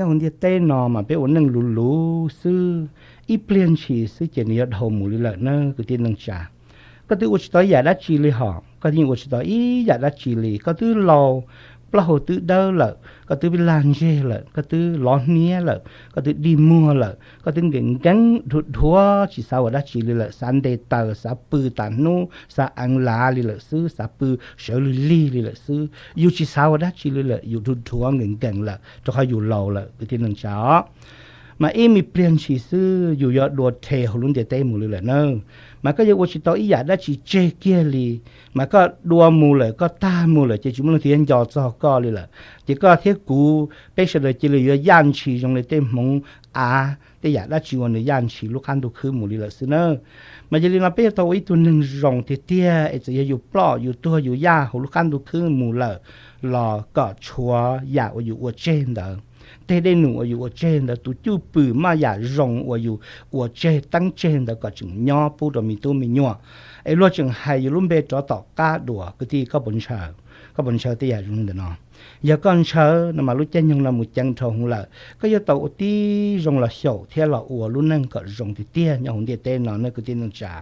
Hauv ntiaj teb no mas peb ua neej luv luv xwb, ib pliag ntshis xwb ces nws yuav dhau mus li lawm na kwv tij neej tsa. Koj twb ua tsis tau ib yam dab tsi li hos, koj yeej ua tsis tau ib yam dab tsi li. Koj twb laus, plaub hau twb dawb lawm, koj twb lag ntseg lawm, koj twb lov hniab lawm, koj twb dig muag lawm, koj twb nkees nkees dhuav dhuav tsis xav ua dab tsi li lawm, xav nte taws, xav pw tas hnub, xav eev lav li lawm xwb, xav pw sawv lig lig li lawm xwb. Yus tsis xav ua dab tsi li lawm, yus dhuav dhuav nkees nkees lawm rau qhov yus laus lawm kwv tij neej tsa os. Mas ib me pliag ntshis xwb yus yuav dua rhe hauv lub ntiaj teb mus li lawm na. Mas koj yuav ua tsis tau ib yam dab tsi tseg kiag li, mas koj dua mus lawm, koj tag mus lawm ces tsis muaj leej twg yuav nco txog koj li lawm. Ces koj thiab kuv peb sawv daws cia li yuav yaj ntshis zoo li tej hmoov av, tej yam dab tsi uas nws yaj ntshis lub qab ntuj khwb mus li lawm xwb na. Mas yog li no peb yuav tau ua ib tug neeg zoo tiag tiag es txawm yog yus ploj yus tuag yus yaj hauv lub qab ntuj khwb mus lawm los kom tshuav yam uas yus ua tseg ntawd. Tej dej num uas yus ua tseg ntawd, tus cwj pwm maj yam zoo uas yus ua tseg teeb tseg ntawd kom tseem nyob pub rau me tub me nyuam, es luag tseem hais yus lub npe rov tom qab dua. Kwv tij, koj puas ntshaw? Koj puas ntshaw tej yam zoo li ntawm no? Yog koj ntshaw no mas lub caij nyoog no mus ceev dhau hwv lawm, koj yuav tau ua tib zoo los xyaum thiab los ua lub neej kom zoo tiag tiag nyob hauv ntiaj teb no ne kwv tij neej tsa.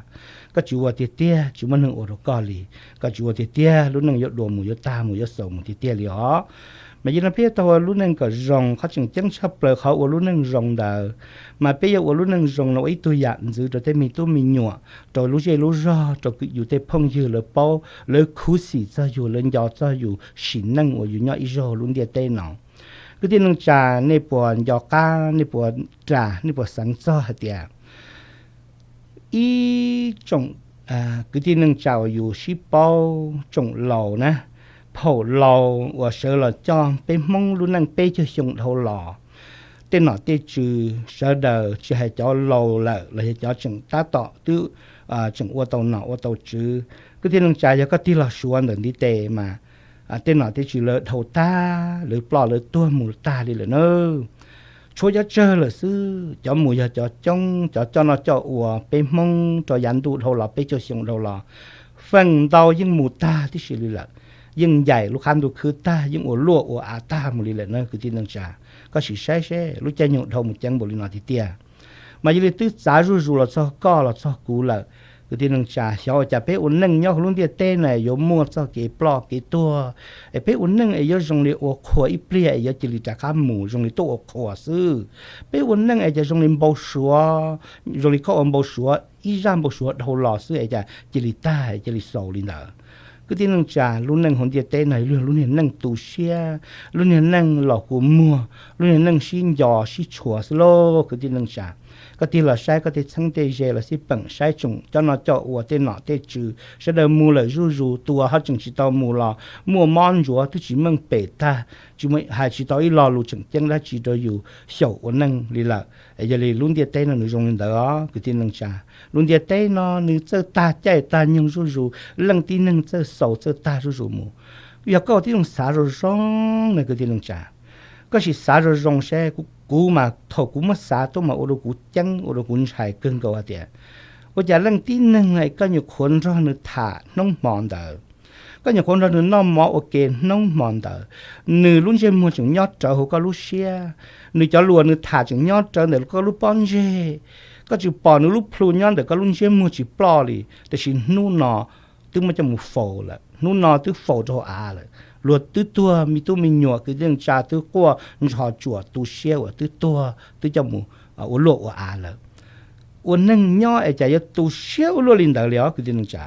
Koj tsis ua tiag tiag tsis muaj neeg ua rau koj li, koj tsis ua tiag tiag lub neej yuav dua mus yuav tag mus yuav xaus mus tiag tiag li os. Mas yog no peb yuav tau ua lub neej kom zoo, qhov tseem ceeb tshaj plaws qhov ua lub neej zoo ntawd, mas peb yuav ua lub neej zoo no ua ib tug yam ntxwv rau tej me tub me nyuam, rau lub zej lub zog, rau yus tej phooj ywg lawv paub, lawv khuv xim txog yus, lawv nco txog yus sim neej uas yus nyob ib zaug lub ntiaj teb no. Kwv tij neej tsa, nej puas nco qab, nej puas ras, nej puas xav txog hais tias ib tsoom kwv tij neej tsa uas yus sib paub, tsoom laus na, phaum laus uas sawv los coj peb Hmoob lub neej peb caug xyoo dhau los, tej nom tej tswv sawv daws tsis hais cov laus lawm los yog cov tseem tab tom twb tseem ua tau nom ua tau tswv, kwv tij neej tsa, yog koj tig los suav ntawm ntiv tes mas tej nom tej tswv lawv dhau tag, lawv ploj lawv tuag mus tag li lawm na. Tshuav cov tsawg lawm xwb, cov mus yog cov coob, cov coj noj coj ua peb Hmoob rau yav ntuj dhau los, peb caug xyoo dhau los, feem ntau yeej mus tag tib si li lawm, yeej ncaim lub qab ntuj khwb tag, yeej ua luaj ua av tag mus li lawm na kwv tij neej tsa. Koj sim saib seb lub caij nyoog dhau mus ceev npaum li no tiag tiag. Mas yog li twb txav zuj zus los txog koj los txog kuv lawm, kwv tij neej tsa, xyov ua cas peb ua neej nyob hauv lub ntiaj teb no yuav muaj txoj kev ploj kev tuag, es peb ua neej es yuav zoo li ua qhua ib pliag es yuav cia li rov qab mus zoo li tuaj ua qhua xwb. Peb ua neej es cas zoo li npau suav, zoo li koj ua npau suav, ib zaj npau suav dhau los xwb es cas cia li tag cia li xaus li ntawd. Kwv tij neej tsa, lub neej hauv ntiaj teb no yog lub niag neej tu siab, lub niag neej los kua muag, lub niag neej sib nco sib tshua xwb lauj kwv tij neej tsa. Koj tig los saib koj tej txheeb tej ze los xij peem, saib tsoom coj noj coj ua tej nom tej tswv sawv daws mus lawm zuj zus, tus uas ho tseem tsis tau mus los muaj mob ntsuav twb tsis meej pem tag, tsis hais tsis tau ib lo lus tseem ceeb dab tsi rau yus xyaum ua neej li lawm. Yog li lub ntiaj teb no nws zoo li ntawd os kwv tij neej tsa. Lub ntiaj teb no nws txawj tag caij tag nyoog zuj zus, leej tib neeg txawj xaus txawj tag zuj zus mus. Yog koj ua tib zoo xav zoo zoo na kwv tij neej tsa, koj sim xav zoo zoo seb, kuv mas thaum kuv muab xav tuaj mas ua rau kuv ceeb ua rau kuv ntshai kawg nkaus hais tias ua cas leej tib neeg koj nyuam qhuav nrog nws tham hnub hmo ntawd, koj nyuam qhuav nrog nws noj mov ua ke hnub hmo ntawd, nws lub ntsej muag tseem nyob rawv hauv koj lub siab, nws cov lus uas nws tham tseem nyob rawv ntawm koj lub pob ntseg, koj tseem pom nws lub plhu nyob ntawm koj lub ntsej muag tsis ploj li, tiam sis hnub no twb muab coj mus faus lawm, hnub no twb faus rau hauv av lawm, luag twb tuag me tub me nyuam kwv tij neej tsa twb quaj ntsho tsuam tu siab uas twb tuag twb coj mus ua luaj ua av lawm. Ua neeg nyob es cas yuav tu siab ua luaj li ntawd li os kwv tij neej tsa.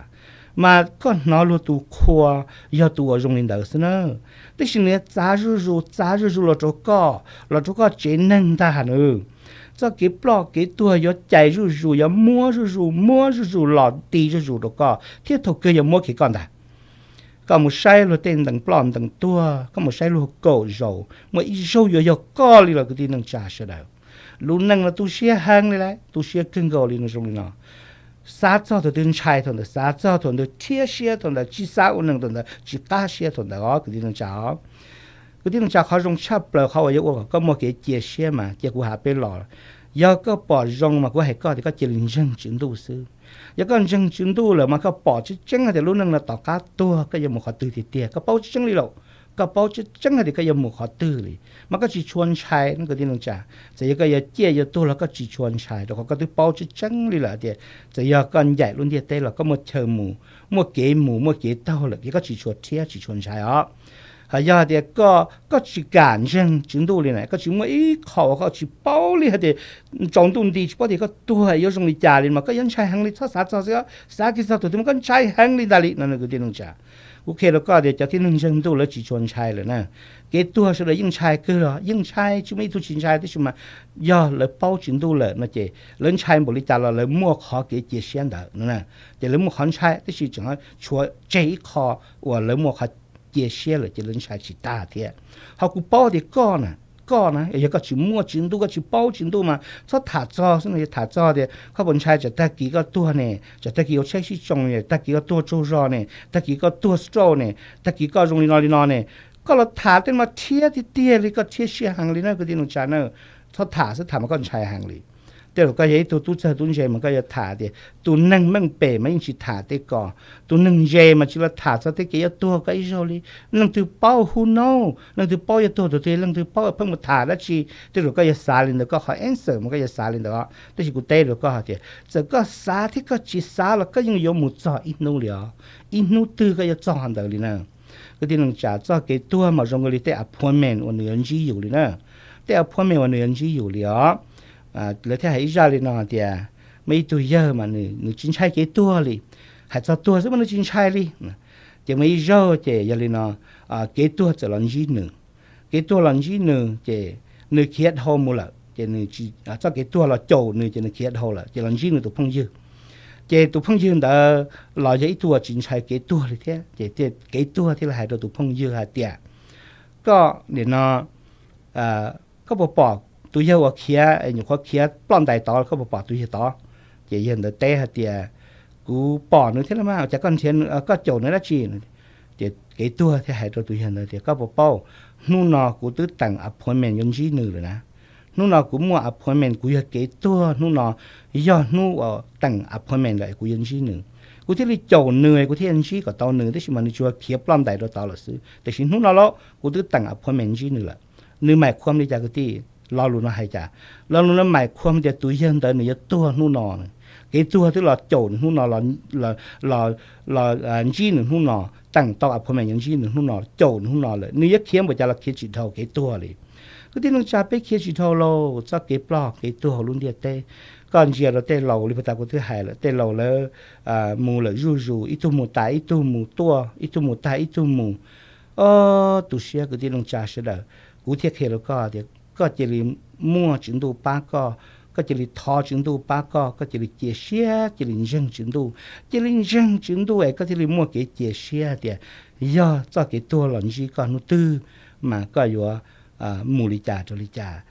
Mas koj hnov luag tus qhua yog tus uas zoo li ntawd xwb na. Tab sis nws txav zuj zus txav zuj zus los rau koj, los rau koj tsev neeg ntag nws. Txoj kev ploj kev tuag yuav cais zuj zus, yuav muab zuj zus muab zuj zus los ti zuj zus rau koj thiab thaum kawg yuav muab kiag koj ntag. Koj mus saib luag tej ntees ploj ntees tuag, koj mus saib luag kaum zaus muaj ib zaug yuav yog koj li los kwv tij neej tsa sawv daws. Lub neej no tu siab heev li lawm, tu siab kawg nkaus li no zoo li no. Xav txog thaum twg ntshai thaum ntawd, xav txog thaum ntawd rhiab siab thaum ntawd, tsis xav ua neeg thaum ntawd tsis qab siab thaum ntawd os kwv tij neej tsa os. Kwv tij neej tsa, qhov zoo tshaj plaws qhov uas yuav ua kom koj muaj kev cia siab mas cia kuv hais peb los, yog koj pom zoo mas kuv hais koj tias koj cia li ntseeg Tswv Ntuj xwb. Yog koj ntseeg Tswv Ntuj lawm mas koj pom tseeb tseeb hais tias lub neej no tom qab tuag koj yuav mus qhov twg tiag tiag, koj paub tseeb tseeb li lawm. koj paub tseeb tseeb hais tias koj yuav mus qhov twg li, mas koj tsis tshua ntshai no kwv tij neej tsa. Txawm yog koj yuav ciaj yuav tuag los koj tsis tshua ntshai, rau qhov koj twb paub tseeb tseeb li lawm tias txawm yog koj ncaim lub ntiaj teb los koj muaj chaw mus, muaj kev mus, muaj kev taug lawm ces koj tsis tshua rhiab tsis tshua ntshai os. Hos yog tias koj, koj tsis kam ntseeg Tswv Ntuj li na, koj tsis muaj ib qho uas koj tsis paub li hais tias tsaus ntuj nti tsis paub tias koj tuag yuav zoo li cas li mas koj yuav ntshai heev li. Txhob xav txog xwb, xav kiag txog tus twg mas koj ntshai heev li ntag li no kwv tij neej tsa. Kuv qhia rau koj tias cov tib neeg ntseeg Ntuj lawv tsis tshua ntshai lawm na. Kev tuag sawv daws yeej ntshai kawg los yeej ntshai, tsis muaj ib tug tsis ntshai, tab sis mas yog lawv paub Tswv Ntuj lawm no ces lawv ntshai npaum li cas los lawv muaj qhov kev cia siab ntawd no. Ces lawv muaj qhov ntshai tab sis tseem tshuav tseg ib qho uas lawv muaj qhov cia siab lawm ces lawv ntshai tsis tag thiab. Hos kuv paub tias koj na, koj na yog koj tsis muaj Tswv Ntuj, koj tsis paub Tswv Ntuj mas txhob tham txog xwb no. Yog tham txog tias koj puas ntshai tsam tag kis koj tuag ne, tsam tag kis ua tsheb sib tsoo ne, tag kis koj tuag tsaug zog ne, tag kis koj tuag stroke ne, tag kis koj zoo li no li no ne, koj los tham tej no rhiab tiag tiag li, koj rhiab siab heev li na kwv tij neej tsa na. Txhob tham xwb, tham mas koj ntshai heev li. Tej zaum koj yog ib tug tub txawg tub ntse mas koj yuav tham tias tus neeg meej pem mas yeej tsis tham tej ko, tus neeg ntse mas tsis los tham txog tej kev yuav tuag koj ib zaug li. Leej twg paub, who know, leej twg paub yuav tuag tus twg, leej twg paub, pheej mus tham dab tsi. Tej zaum koj yuav xav li ntawd, koj qhov answer mas koj yuav xav li ntawd os. Tab sis kuv teb rau koj hais tias txawm koj xav thiab koj tsis xav los koj yeej yuav mus txog ib hnub li os. Ib hnub twg koj yuav txog ntawd li na. Kwv tij neej tsa, txoj kev tuag mas zoo li tej appointment uas nws yuav ntsib yus li na. Tej appointment uas nws yuav ntsib yus li os. Lawv thiaj hais ib zaj li no hais tias muaj ib tug yawg mas nws tsis ntshai kev tuag li, hais txog tuag xwb mas nws tsis ntshai li. Ces muaj ib zaug ces yog li no, kev tuag txawm los ntsib nws. Kev tuag los ntsib nws ces nws khiav dhau mus lawm ces, txoj kev tuag los caum nws ces nws khiav dhau lawm ces los ntsib nws tus phooj ywg. Ces tus phooj ywg ntawd los yog ib tug uas tsis ntshai kev tuag li thiab ces kev tuag thiaj li hais rau tus phooj ywg hais tias, koj nim no, koj puas pom tus yawg uas khiav, nyuam qhuav khiav ploj ntais tod, koj puas pom tus yawg tod? Ces yawg ntawd teb hais tias, kuv pom nws thiab los mas, cas koj nrhiav, koj caum nws dab tsi? Ces kev tuag thiaj hais rau tus yawg ntawd tias, koj puas paub, hnub no kuv twb teem appointment yuav ntsib nws lawm na. Hnub no kuv muaj appointment, kuv yog kev tuag, hnub no yog hnub uas teem appointment lawm kuv yuav ntsib nws. Kuv thiaj li caum nws kuv thiaj ntsib kom tau nws, tab sis mas nws tsuas khiav ploj ntais rau tod lawm xwb. Tiam sis hnub no lauj kuv twb teem appointment ntsib nws lawm. Nws maim khuam li cas kwv tij? Lo lus no hais cas? Lo lus no maim khuam tias tus yawg ntawd nws yuav tuag hnub no. Kev tuag twb los caum nws hnub no, los ntsib nws hnub no, teem tau appointment yuav ntsib nws hnub no, caum nws hnub no lawm, nws yuav khiav npaum cas los khiav tsis dhau kev tuag li. Kwv tij neej tsa, peb khiav tsis dhau lauj, txoj kev ploj kev tuag hauv lub ntiaj teb. Koj ntsia rau tej laus li puag ta kuv twb hais lawm, tej laus lawv mus lawm zuj zus, ib tug mus tas ib tug mus tuaj, ib tug mus tag ib tug mus. Ob, tu siab kwv tij neej tsa sawv daws, kuv thiaj qhia rau koj tias koj cia li muaj Tswv Ntuj pab koj, koj cia li thov Tswv Ntuj pab koj, koj cia li cia siab, cia li ntseeg Tswv Ntuj, cia li ntseeg Tswv Ntuj es koj thiaj li muaj kev cia siab tias yog txoj kev tuag los ntsib koj hnub twg mas koj yuav mus li cas rau li cas.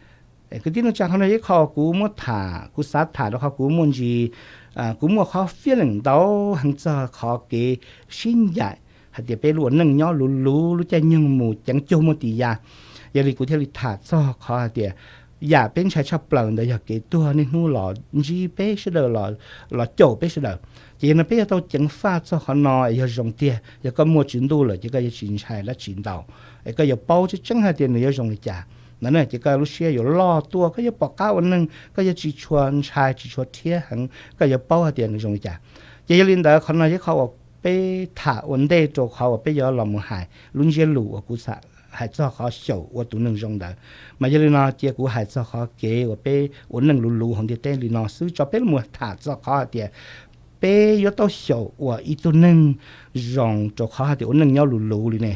Kwv tij neej tsa, qhov no yog ib qho kuv muab tham, kuv xav tham rau qhov kuv muaj ntsis, kuv muaj qhov feeling ntau heev txog qhov kev sib ncaim hais tias peb lub ua neej nyob luv luv, lub caij nyoog mus ceev cuag muaj tis ya. Yog li kuv thiaj li tham txog qhov hais tias yam peb ntshai tshaj plaws ntawd yog kev tuag niaj hnub los ntsib peb sawv daws, los caum peb sawv daws. Ces yog no peb yuav tau ceev faj txog qhov no es yog zoo tiag, yog koj muaj Tswv Ntuj lawm ces koj yuav tsis ntshai dab tsi ntau, es koj yuav paub tseeb tseeb hais tias nws yuav zoo li cas. No ces koj lub siab yuav loj tuaj, koj yuav pom qab ua neeg, koj yuav tsis tshua ntshai tsis tshua rhiab heev, koj yuav paub hais tias nws zoo li cas. Ces yog li ntawd qhov no yog qhov uas peb tham ua ntej rau qhov uas peb yuav los mus hais lub ntsiab lus uas kuv hais txog qhov xyaum ua tus neeg zoo ntawd. Mas yog li no cia kuv hais txog qhov kev uas peb ua neej luv luv hauv ntiaj teb li no xwb tso peb los tham txog qhov hais tias peb yuav tau xyaum ua ib tug neeg zoo rau qhov hais tias ua neej nyob luv luv li ne.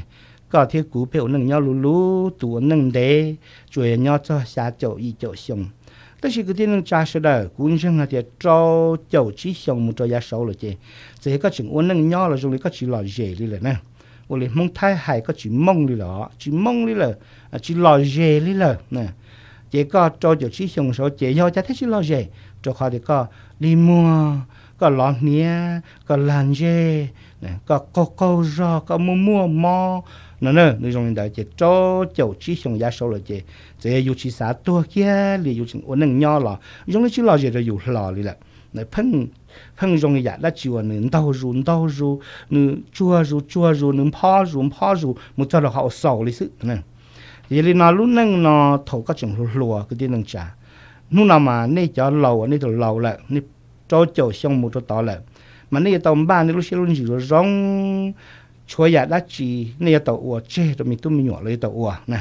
Koj thiab kuv peb ua neej nyob luv luv, tus ua neej ntev tsuas yog nyob txog xya caum yim caum xyoo. Tab sis kwv tij neej tsa sawv daws, kuv ntseeg hais tias rau caum tsib xyoo mus rau yav saud lawm ces txawm yog koj tseem ua neej nyob los zoo li koj tsis lom zem li lawm na. Ua li Hmoob Thaib hais koj tsis mooj li lawm, tsis mooj li lawm, tsis lom zem li lawm. Ces koj rau caum tsib xyoo saud ces yog cas thiaj tsis lom zem? Rau qhov tias koj dig muag, koj lov hniav, koj lag ntseg, koj qaug qaug zog, koj muaj muaj mob no na, nws zoo li ntawd ces rau caum tsib xyoo yav saud lawm ces txawm yog yus tsis xav tuag kiag li, yus tseem ua neej nyob los zoo li tsis lom zem rau yus hlo li lawm. Pheej, pheej zoo yam dab tsi uas nws ntaug zus ntaug zus, nws tsuag zus tsuag zus, nws nphob zus nphob zus mus txog rau qhov uas xaus li xwb. Yog li no lub neej no thaum koj tseem hluas hluas kwv tij neej tsa, hnub no mas nej cov laus uas nej tau laus lawm, nej rau caum xyoo mus rau tod lawm, mas nej yuav tau npaj nej lub siab lub ntsws zoo zoo, tshuav yam dab tsi nej yuav tau ua tseg rau me tub me nyuam los yuav tau ua na.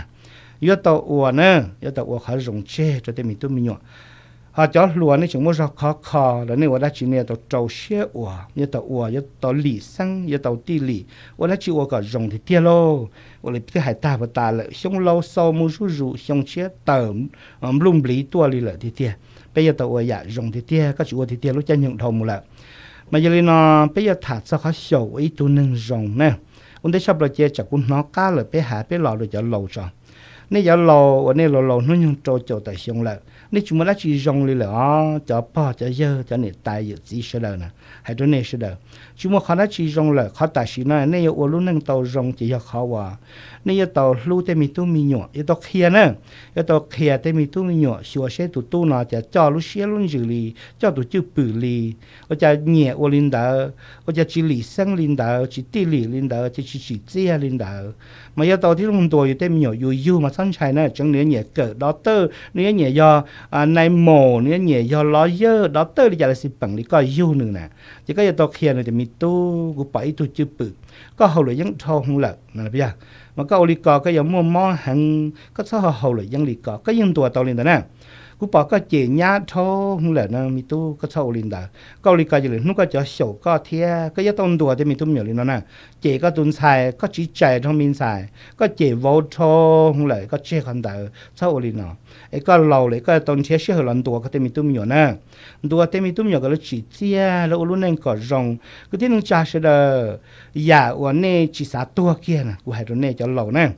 Yuav tau ua na, yuav tau ua qhov zoo tseg rau tej me tub me nyuam. Ho cov hluas nej tseem muaj zog khov kho los nej ua dab tsi nej yuav tau rau siab ua, yuav tau ua, yuav tau lim xeeb, yuav tau tij lim, ua dab tsi ua kom zoo tiag tiag lauj. Ua li twb hais tag puas tas lawm, xyoo laus xaus mus zuj zus, xyoo tshiab tawm npluj npliv tuaj li lawm tiag tiag. Peb yuav tau ua yam zoo tiag tiag, koj tsis ua tiag tiag lub caij nyoog dhau mus lawm. Mas yog li no, peb yuav tham txog qhov xyaum ua ib tug neeg zoo na. Ua ntej tshaj plaws ces tsam kuv hnov qab lawm peb hais peb los rau cov laus tso. Nej cov laus uas nej laus laus hnub nyoog rau caum tawm xyoo lawm, nej tsis muaj dab tsi zoo li lawm os, cov pog cov yawg cov niam tais yawm txiv sawv daws na, hais rau nej sawv daws, tsis muaj qhov dab tsi zoo lawm. Qhov tam sim no nej yuav ua lub neej tau zoo ces yog qhov uas nej yuav tau hlub tej me tub me nyuam, yuav tau qhia na, yuav tau qhia tej me tub me nyuam xyuas seb tus tub no cas coj lub siab lub ntsws li, coj tus cwj pwm li, ua cas nyiam ua li ntawd, ua cas tsis lim xeeb li ntawd, tsis tij lim li ntawd, tsis tsim txiaj li ntawd. Mas yuav tau tib zoo ntuas yus tej me nyuam, yus yug mas txhob ntshai na, tseev nws yuav nyiam kawm dov tawj, nws yuav nyiam yog nai maum, nws yuav nyiam yog lov yawg dov tawj li cas los xij peem li koj yug nws na. Ces koj yuav tau qhia nws tias me tub, kuv pom ib tug cwj pwm, koj haus luam yeeb dhau hwv lawm, mas koj ua li ko koj yuav muaj mob heev, koj txhob haus luam yeeb li ko. Koj yeej ntuas tau li ntawd na. Kuv pom koj cem nyab dhau hwv lawm na me tub, koj txhob ua li ntawd. Koj ua li ko ces lwm hnub koj cov xyaum koj thiab. Koj yuav tau ntuas tej me tub me nyuam li no na. Cem koj tus ntxhais, koj tsis tsais rau me ntxhais, koj cem vauv dhau hwv lawm, koj tseg qhov ntawd, txhob ua li no. Es koj laus lawm koj tau nrhiav sij hawm los ntuas koj tej me tub me nyuam na. Ntuas tej me tub me nyuam kom lawv tsim txiaj, lawv ua lub neej kom zoo. Kwv tij neej tsa sawv daws, yam uas nej tsis xav tuag kiag na, kuv hais rau nej cov laus na,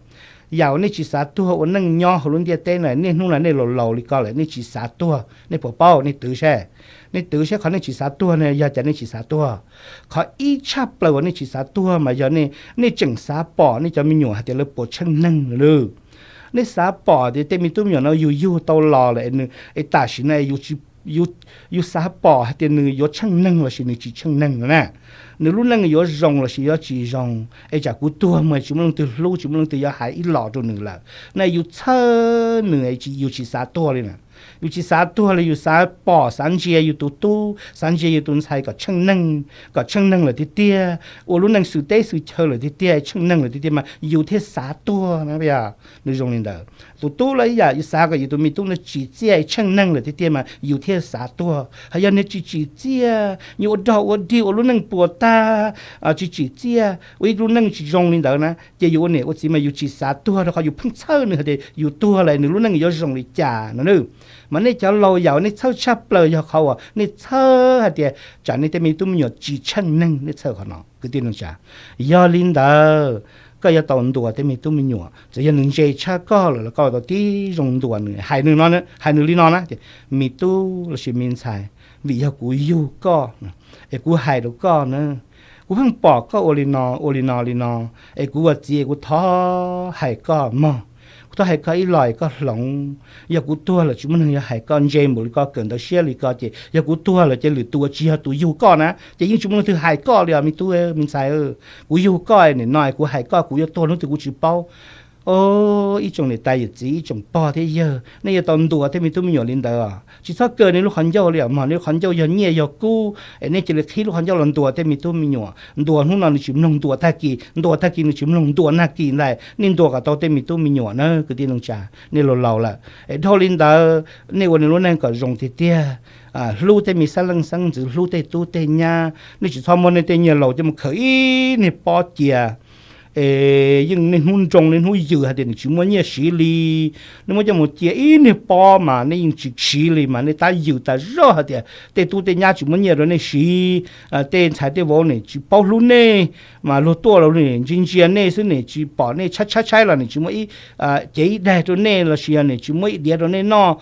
yam uas nej tsis xav tuag ua neej nyob hauv lub ntiaj teb na, niaj hnub no nej laus laus li ko lawm nej tsis xav tuag, nej puas paub? Nej twv seb, nej twv seb qhov nej tsis xav tuag na yog cas nej tsis xav tuag. Qhov ib tshaj plaws uas nej tsis xav tuag mas yog nej tseem xav pom nej cov me nyuam hais tias lawv puas tsheej neeg lawm. Nej xav pom tias tej me tub me nyuam no yus yug tau los lawm, es tam sim no yus xav pom hais tias nws yuav tsheej neeg los sis nws tsis tsheej neeg no na, nws lub neej yuav zoo los sis yuav tsis zoo, es tsam kuv tuag mus tsis muaj leej twg hlub, tsis muaj leej twg yuav hais ib los rau nws lawm na. Yus txhawj nws, yus tsis xav tuag li na. Yus tsis xav tuag li, yus xav pom xav ntsia yus tus tub, xav ntsia yus tus ntxhais kom tsheej neeg, kom tsheej neeg lawm tiag tiag, ua lub neej xwm teb xwm chaw lawm tiag tiag, tsheej neeg lawm tiag tiag mas yus thiaj xav tuag na. Nws zoo li ntawd. Tus tub los ib yam, yus xav kom yus tus me tub no tsim txiaj tsheej neeg lawm tiag tiag mas yus thiaj xav tuag. Ho yog nws tsis tsim txiaj, nws ua dog ua dig ua lub neej puas tag, tsis tsim txiaj, ua ib lub neej tsis zoo li ntawd na, ces yus ua niam ua txiv mas yus tsis xav tuag rau qhov yus pheej txhawj nws hais tias yus tuag lawm nws lub neej yuav zoo li cas no na. Mas nej cov laus yam uas nej txhawj tshaj plaws yog qhov uas nej txhawj hais tias tsam nej tej me tub me nyuam tsis tsheej neeg, nej txhawj qhov no kwv tij neej tsa. Yog li ntawd, koj yuav tau ntuas tej me tub me nyuam, txawm yog nws ntse tshaj koj lawm los koj tau tib zoo ntuas nws, hais nws no, hais nws li no na tias, me tub los sis me ntxhais, vim yog kuv yug koj es kuv hais rau koj na, kuv pheej pom koj ua li no ua li no li no, es kuv ua txiv kuv thov hais koj mog, kuv thov hais koj ib los es koj hloov. Yog kuv tuag lawm tsis muaj neeg yuav hais koj, ntse npaum li koj, kawm ntawv siab li koj, ces yog kuv tuag lawm ces lwm tus uas tsis yog tus yug koj na ces yeej tsis muaj leej twg hais koj li os me tub me ntxhais. Kuv yug koj nim no es kuv hais koj kuv yuav tuag hnub twg kuv tsis paub. Ib tsoom niam tais yawm txiv, ib tsoom pog thiab yawg, nej yuav tau ntuas tej me tub me nyuam li ntawd os. Tsis txhob kaw nej lub qhov ncauj li os mog, nej lub qhov ncauj yog nyiaj yog kub es nej cia li qhib lub qhov ncauj los ntuas tej me tub me nyuam. Ntuas hnub no nws tsis mloog ntuas tag kis, ntuas tag kis nws tsis mloog ntuas nag kis ntag. Nej ntuas kom tau tej me tub me nyuam na kwv tij neej tsa, nej laus laus lawm es dhau li ntawd nej ua nej lub neej kom zoo tiag tiag. Hlub tej me xeeb leej xeeb ntxwv, hlub tej tub tej nyab, nej tsis txhob muab nej tej nyiaj laus coj mus khaws ib niag pob cia es yeej niaj hnub nroo niaj hnub yws hais tias nws tsis muaj nyiaj siv li. Nej muab coj mus cia ib niag pob mas nej yeej tsis siv li mas nej tab yws tas zog hais tias tej tub tej nyab tsis muaj nyiaj rau nej siv, tej ntxhais tej vauv nim tsis paub hlub nej, mas luag tuaj los nim ntsia ntsia nej xwb, nim tsis pom nej, tshaib tshaib tshaib los nim tsis muaj ib, cev ib daig rau nej los sis yog nim tsis muaj ib diav rau nej noj.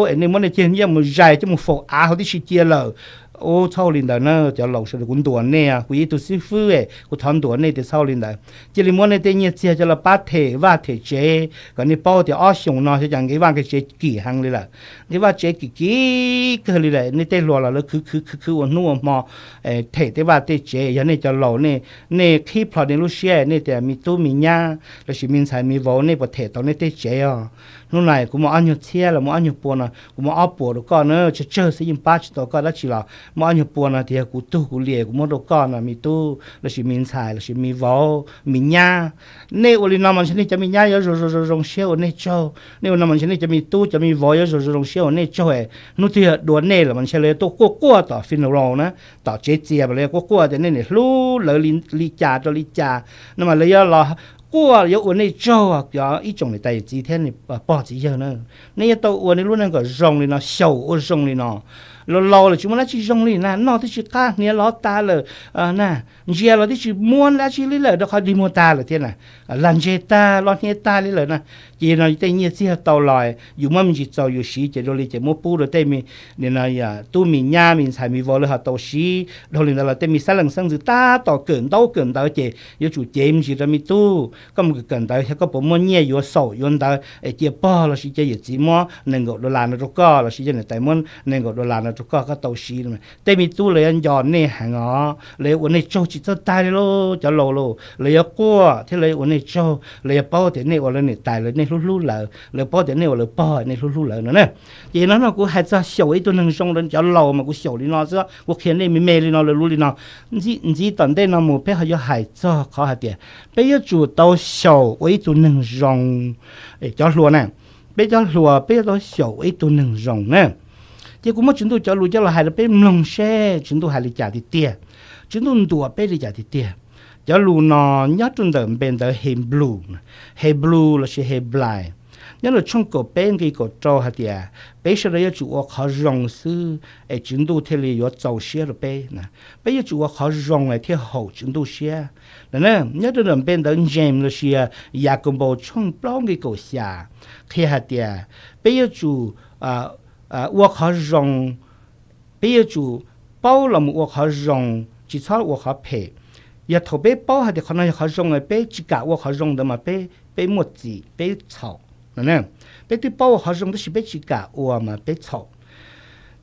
Es nej muab nej cov nyiaj mus zais coj mus faus av huv tib si cia lawm. Ub, txhob ua li ntawd na cov laus sawv daws, kuv ntuas nej, kuv yog ib tug xib fwb, kuv thov ntuas nej tias txhob ua li ntawd. Cia li muab nej tej nyiaj txiag coj los pab them vaj them tsev, kom nej paub tias ob xyoos no xyov cas nqi vaj nqi tsev kim heev li lawm. Nqi vaj tsev kim kim kawg li lawm, nej tej hluas los lawv khwv khwv khwv khwv ua hnub ua hmo them tej vaj tej tsev. Yog nej cov laus, nej qhib plho nej lub siab, nej tias me tub me nyab lossis me ntxhais me vauv, nej puas them tau nej tej tsev os? Hnub no kuv muaj ob nyuag txhiab los muaj ob nyuag pua no, kuv muab ob puas rau koj na, tsawg tsawg xwb yeej pab tsis tau koj dab tsi los muaj ob nyuag pua no tias yog kuv tug kuv liam kuv muab rau koj no me tub lossis me ntxhais lossis me vauv me nyab. Nej ua li no mas ntshe nej cov me nyab yuav zoo zoo zoo zoo siab ua nej tsaug, nej ua no mas ntshe nej cov me tub cov me vauv yuav zoo zoo zoo siab ua nej tsaug. Hnub twg yog dua nej lawm mas ntshe lawv yuav tuaj quaj quaj tom funeral na, tom tsev txias mas lawv yuav quaj quaj tias nej niam hlub lawv li cas rau li cas no mas lawv yuav los quaj yuav ua nej tsaug. Cov ib tsoom niam tais yawm txiv thiab pog txiv yawg na, nej yuav tau ua nej lub neej kom zoo li no, xyaum ua zoo li no. Laus laus lawm tsis muaj dab tsi zoo li na, noj twb tsis qab, hniav lov tas lawm na, ntsia los twb tsis muab dab tsi li lawm, rau qhov dig muag tag lawm thiab na, lag ntseg tag los hniav tag li lawm na. Ces no tej nyiaj txiag tau los yus muab me ntsis txaus yus siv ces dua li ces muab pub rau tej me tub me nyab me ntxhais me vauv lawv ho tau siv. Dhau li ntawd los tej me xab leej xeeb ntxwv tab tom kawm ntaub kawm ntawv ces yuav tsum cev me ntsis rau me tub, koj mus kawm ntawv xyov koj puas muaj nyiaj yuav xaum yuav ntawv es cia pog lossis cia yawm txiv muab nees nkaum dollar no rau koj lossis cia niam tais muab nees nkaum dollar no rau koj, koj tau siv. Tej me tub lawv yuav nco nej heev os, lawv yuav ua nej tsaug tsis txawj tag li lauj cov laus lauj. Lawv yuav quaj thiab lawv yuav ua nej tsaug, lawv yuav paub tias nej ua lawv niam tais lawv, nej hlub hlub lawv, lawv paub tias nej ua lawv pog nej hlub hlub lawv no na. Ces no no kuv hais txog xyaum ib tug neeg zoo rau cov laus mas kuv xyaum li no xwb, kuv qhia nej me me li no lawv lub li no. Ntxiv tom ntej no mus peb ho yuav hais txog qhov hais tias peb yuav tsum tau xyaum ua ib tug neeg zoo. Cov hluas na, peb cov hluas peb yuav tau xyaum ua ib tug neeg zoo na. Ces kuv muab Tswv Ntuj cov lus coj los hais rau peb mloog seb Tswv Ntuj hais li cas tiag tiag, Tswv Ntuj ntuas peb li cas tiag tiag. Cov lus no nyob rau ntawm npe ntawv Hebrew, Hebrew lossis Heblais, nyob rau tshooj kaum peb nqi kaum rau hais tias peb sawv daws yuav tsum ua qhov zoo xwb es Tswv Ntuj thiaj li yuav txaus siab rau peb. Peb yuav tsum ua qhov zoo es thiaj haum Tswv Ntuj siab. Nyob rau ntawm npe ntawv James lossis Yakaunpaus tshooj plaub nqi kaum xya qhia hais tias peb yuav tsum ua qhov zoo, peb yuav tsum paub los mus ua qhov zoo, tsis txhob ua qhov phem. Yog thaum peb paub hais tias qhov no yog qhov zoo es peb tsis kam ua qhov zoo ntawd mas peb, peb muaj txim, peb txhaum. Peb twb paub ua qhov zoo tab sis peb tsis kam ua mas peb txhaum.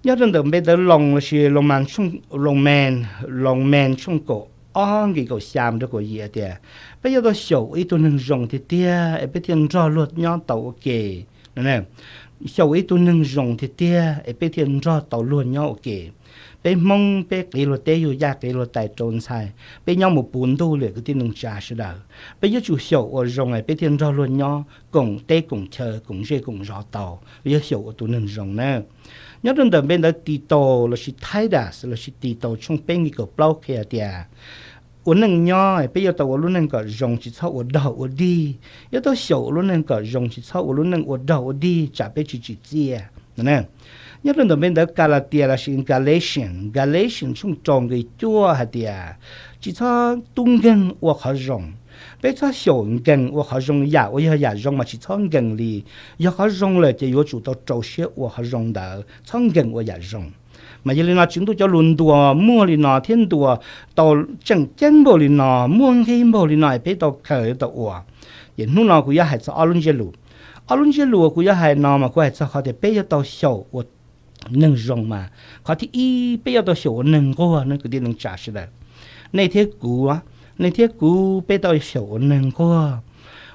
Nyob rau ntawm npe ntawv Loos lossis Loos Mas, Loos Mas tshooj kaum ob nqi kaum xya mus rau kaum yim tias peb yuav tau xyaum ua ib tug neeg zoo tiag tiag es peb thiaj nrog luag nyob tau ua ke. Xyaum ua ib tug neeg zoo tiag tiag es peb thiaj nrog tau luag nyob ua ke. Peb Hmoob peb qiv luag teb yug yaj qiv luag tais rau ntxhais, peb nyob mus puv ntuj li kwv tij neej tsa sawv daws. Peb yuav tsum xyaum ua zoo es peb thiaj nrog luag nyob koom teb koom chaw koom zej koom zos tau, yog xyaum ua tus neeg zoo na. Nyob rau ntawm npe ntawv Titus lossis Titus lossis Titus tshooj peb nqi kaum plaub qhia tias ua neej nyob peb yuav tau ua lub neej kom zoo tsis txhob ua dog ua dig. Yuav tau xyaum ua lub neej kom zoo tsis txhob ua lub neej ua dog ua dig tsam peb tsis tsim txiaj. Nyob rau ntawm npe ntawv Kalatias lossis Galatians, Galatians tshooj rau nqi cuaj hais tias tsis txhob tub nkeeg ua qhov zoo. Peb txhob xyaum nkees ua qhov zoo, yam uas yog yam zoo mas tsis txhob nkees li. Yog qhov zoo lawm ces yuav tsum tau rau siab ua qhov zoo ntawd, txhob nkees ua yam zoo. Mas yog li no Tswv Ntuj cov lus ntuas muaj li no thiab ntuas tau tseem ceeb npaum li no, muaj nqi npaum li no es peb tau khaws tau ua. Ces hnub no kuv yuav hais txog ob lub ntsiab lus. Ob lub ntsiab lus uas kuv yuav hais no mas kuv hais txog qhov tias peb yuav tau xyaum ua neeg zoo mas qhov thib ib peb yuav tau xyaum ua neeg nquag ne kwv tij neej tsa sawv daws. Nej thiab kuv, nej thiab kuv peb tau xyaum ua neeg nquag.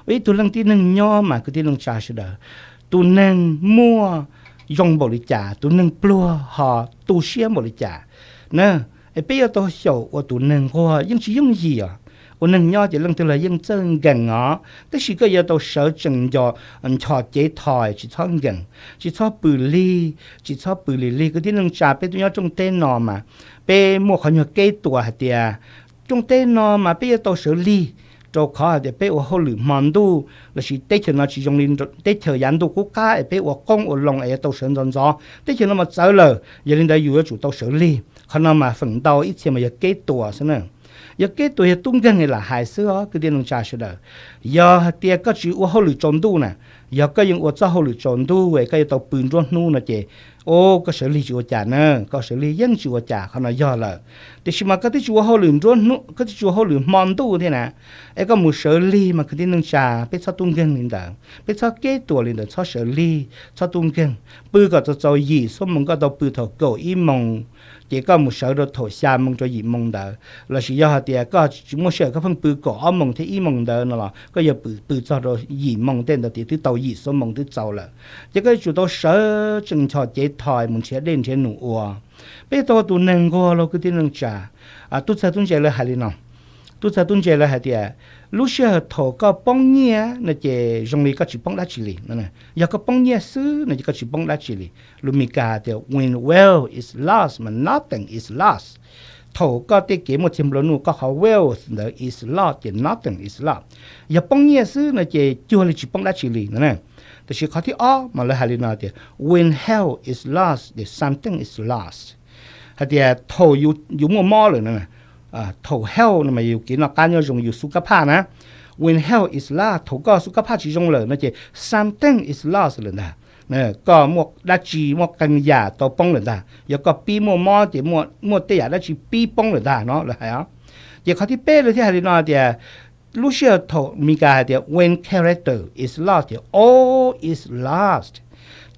Ua ib tug leej tib neeg nyob mas kwv tij neej tsa sawv daws, tus neeg muaj zoo npaum li cas, tus neeg pluag ho tu siab npaum li cas na. Es peb yuav tau xyaum ua tus neeg nquag yeej tsis yooj yim os. Ua neeg nyob ces leej twg los yeej txawj nkees os, tab sis koj yuav tau sawv tsees nco, nchos cev thos tsis txhob nkees, tsis txhob pw lig, tsis txhob pw lig lig. Kwv tij neej tsa peb tuaj nyob rooj teb no mas peb muaj qhov nyuag kev tuam hais tias rooj teb no mas peb yuav tau sawv lig, rau qhov hais tias peb ua hauj lwm hmo ntuj lossis teb chaws no tsis zoo li teb chaws yav ntuj qub qab es peb ua qoob ua loo es yuav tau sawv ntxov ntxov. Teb chaws no mas txawv lawm, yog li ntawd yus yuav tsum tau sawv lig. Qhov no mas feem ntau ib txhia mas yog kev tuam xwb na. Yog kev tuam yog tub nkeeg lam hais xwb os kwv tij neej tsa sawv daws. Yog hais tias koj tsis ua hauj lwm tsaus ntuj na, yog koj yeej ua txoj hauj lwm tsaus ntuj es koj yuav tau pw nruab hnub no ces Koj sawv lig tsis ua cas na, koj sawv lig yeej tsis ua cas, qhov no yog lawm. Tiam sis mas koj twb tsis ua hauj lwm nruab hnub, koj twb tsis ua hauj lwm hmo ntuj thiab na, es koj mus sawv lig mas kwv tij neej tsa, peb txhob tub nkeeg li ntawd, peb txhob keb tuam li ntawd, txhob sawv lig, txhob tub nkeeg. Pw kom txaus txaus yim xuab moos, koj tau pw thaum kaum ib moos, ces koj mus sawv rau thaum xya moos rau yim moos ntawd. Lossis yog hais tias koj tsis muaj sij hawm, koj pheej pw kaum ob moos thiab ib moos ntawd no los koj yuav pw txog rau yim moos tej ntawd tias twb tau yim xuab moos twb txaus lawm. Ces koj yuav tsum tau sawv tseem nchos cev thais mus nrhiav dej nrhiav num ua. Peb yuav tau ua tus neeg nquag lauj kwv tij neej tsa. Tub txawg tub ntse lawv hais li no, tub txawg tub ntse lawv hais tias lub sij hawm thaum koj poob nyiaj no ces zoo li koj tsis poob dab tsi li. Yog koj poob nyiaj xwb no ces koj tsis poob dab tsi li. Lus Mis Kas tias when wealth is lost, nothing is lost. Thaum koj tej kev muaj txiag nplua nuj, koj qhov wealth ntawd is lost ces nothing is lost. Yog poob nyiaj xwb no ces cuag li tsis poob dab tsi li no. Tiam sis qhov thib ob mas lawv hais li no tias when health is lost, something is lost. Hais tias thaum yus muaj mob lawm no, thaum health no mas yus kev noj qab nyob zoo, yus xub kab phaj na. When health is lost, thaum koj xub kab phaj tsis zoo lawm no ces something is lost lawm ntag. Koj muaj dab tsi, muaj qee yam tau poob lawm ntag. Yog koj pib muaj mob ces muaj tej yam dab tsi pib poob lawm ntag no lawv hais os. Ces qhov thib peb lawv thiaj hais li no tias lub sij hawm thaum Mis Kas hais tias when character is lost ces all is lost.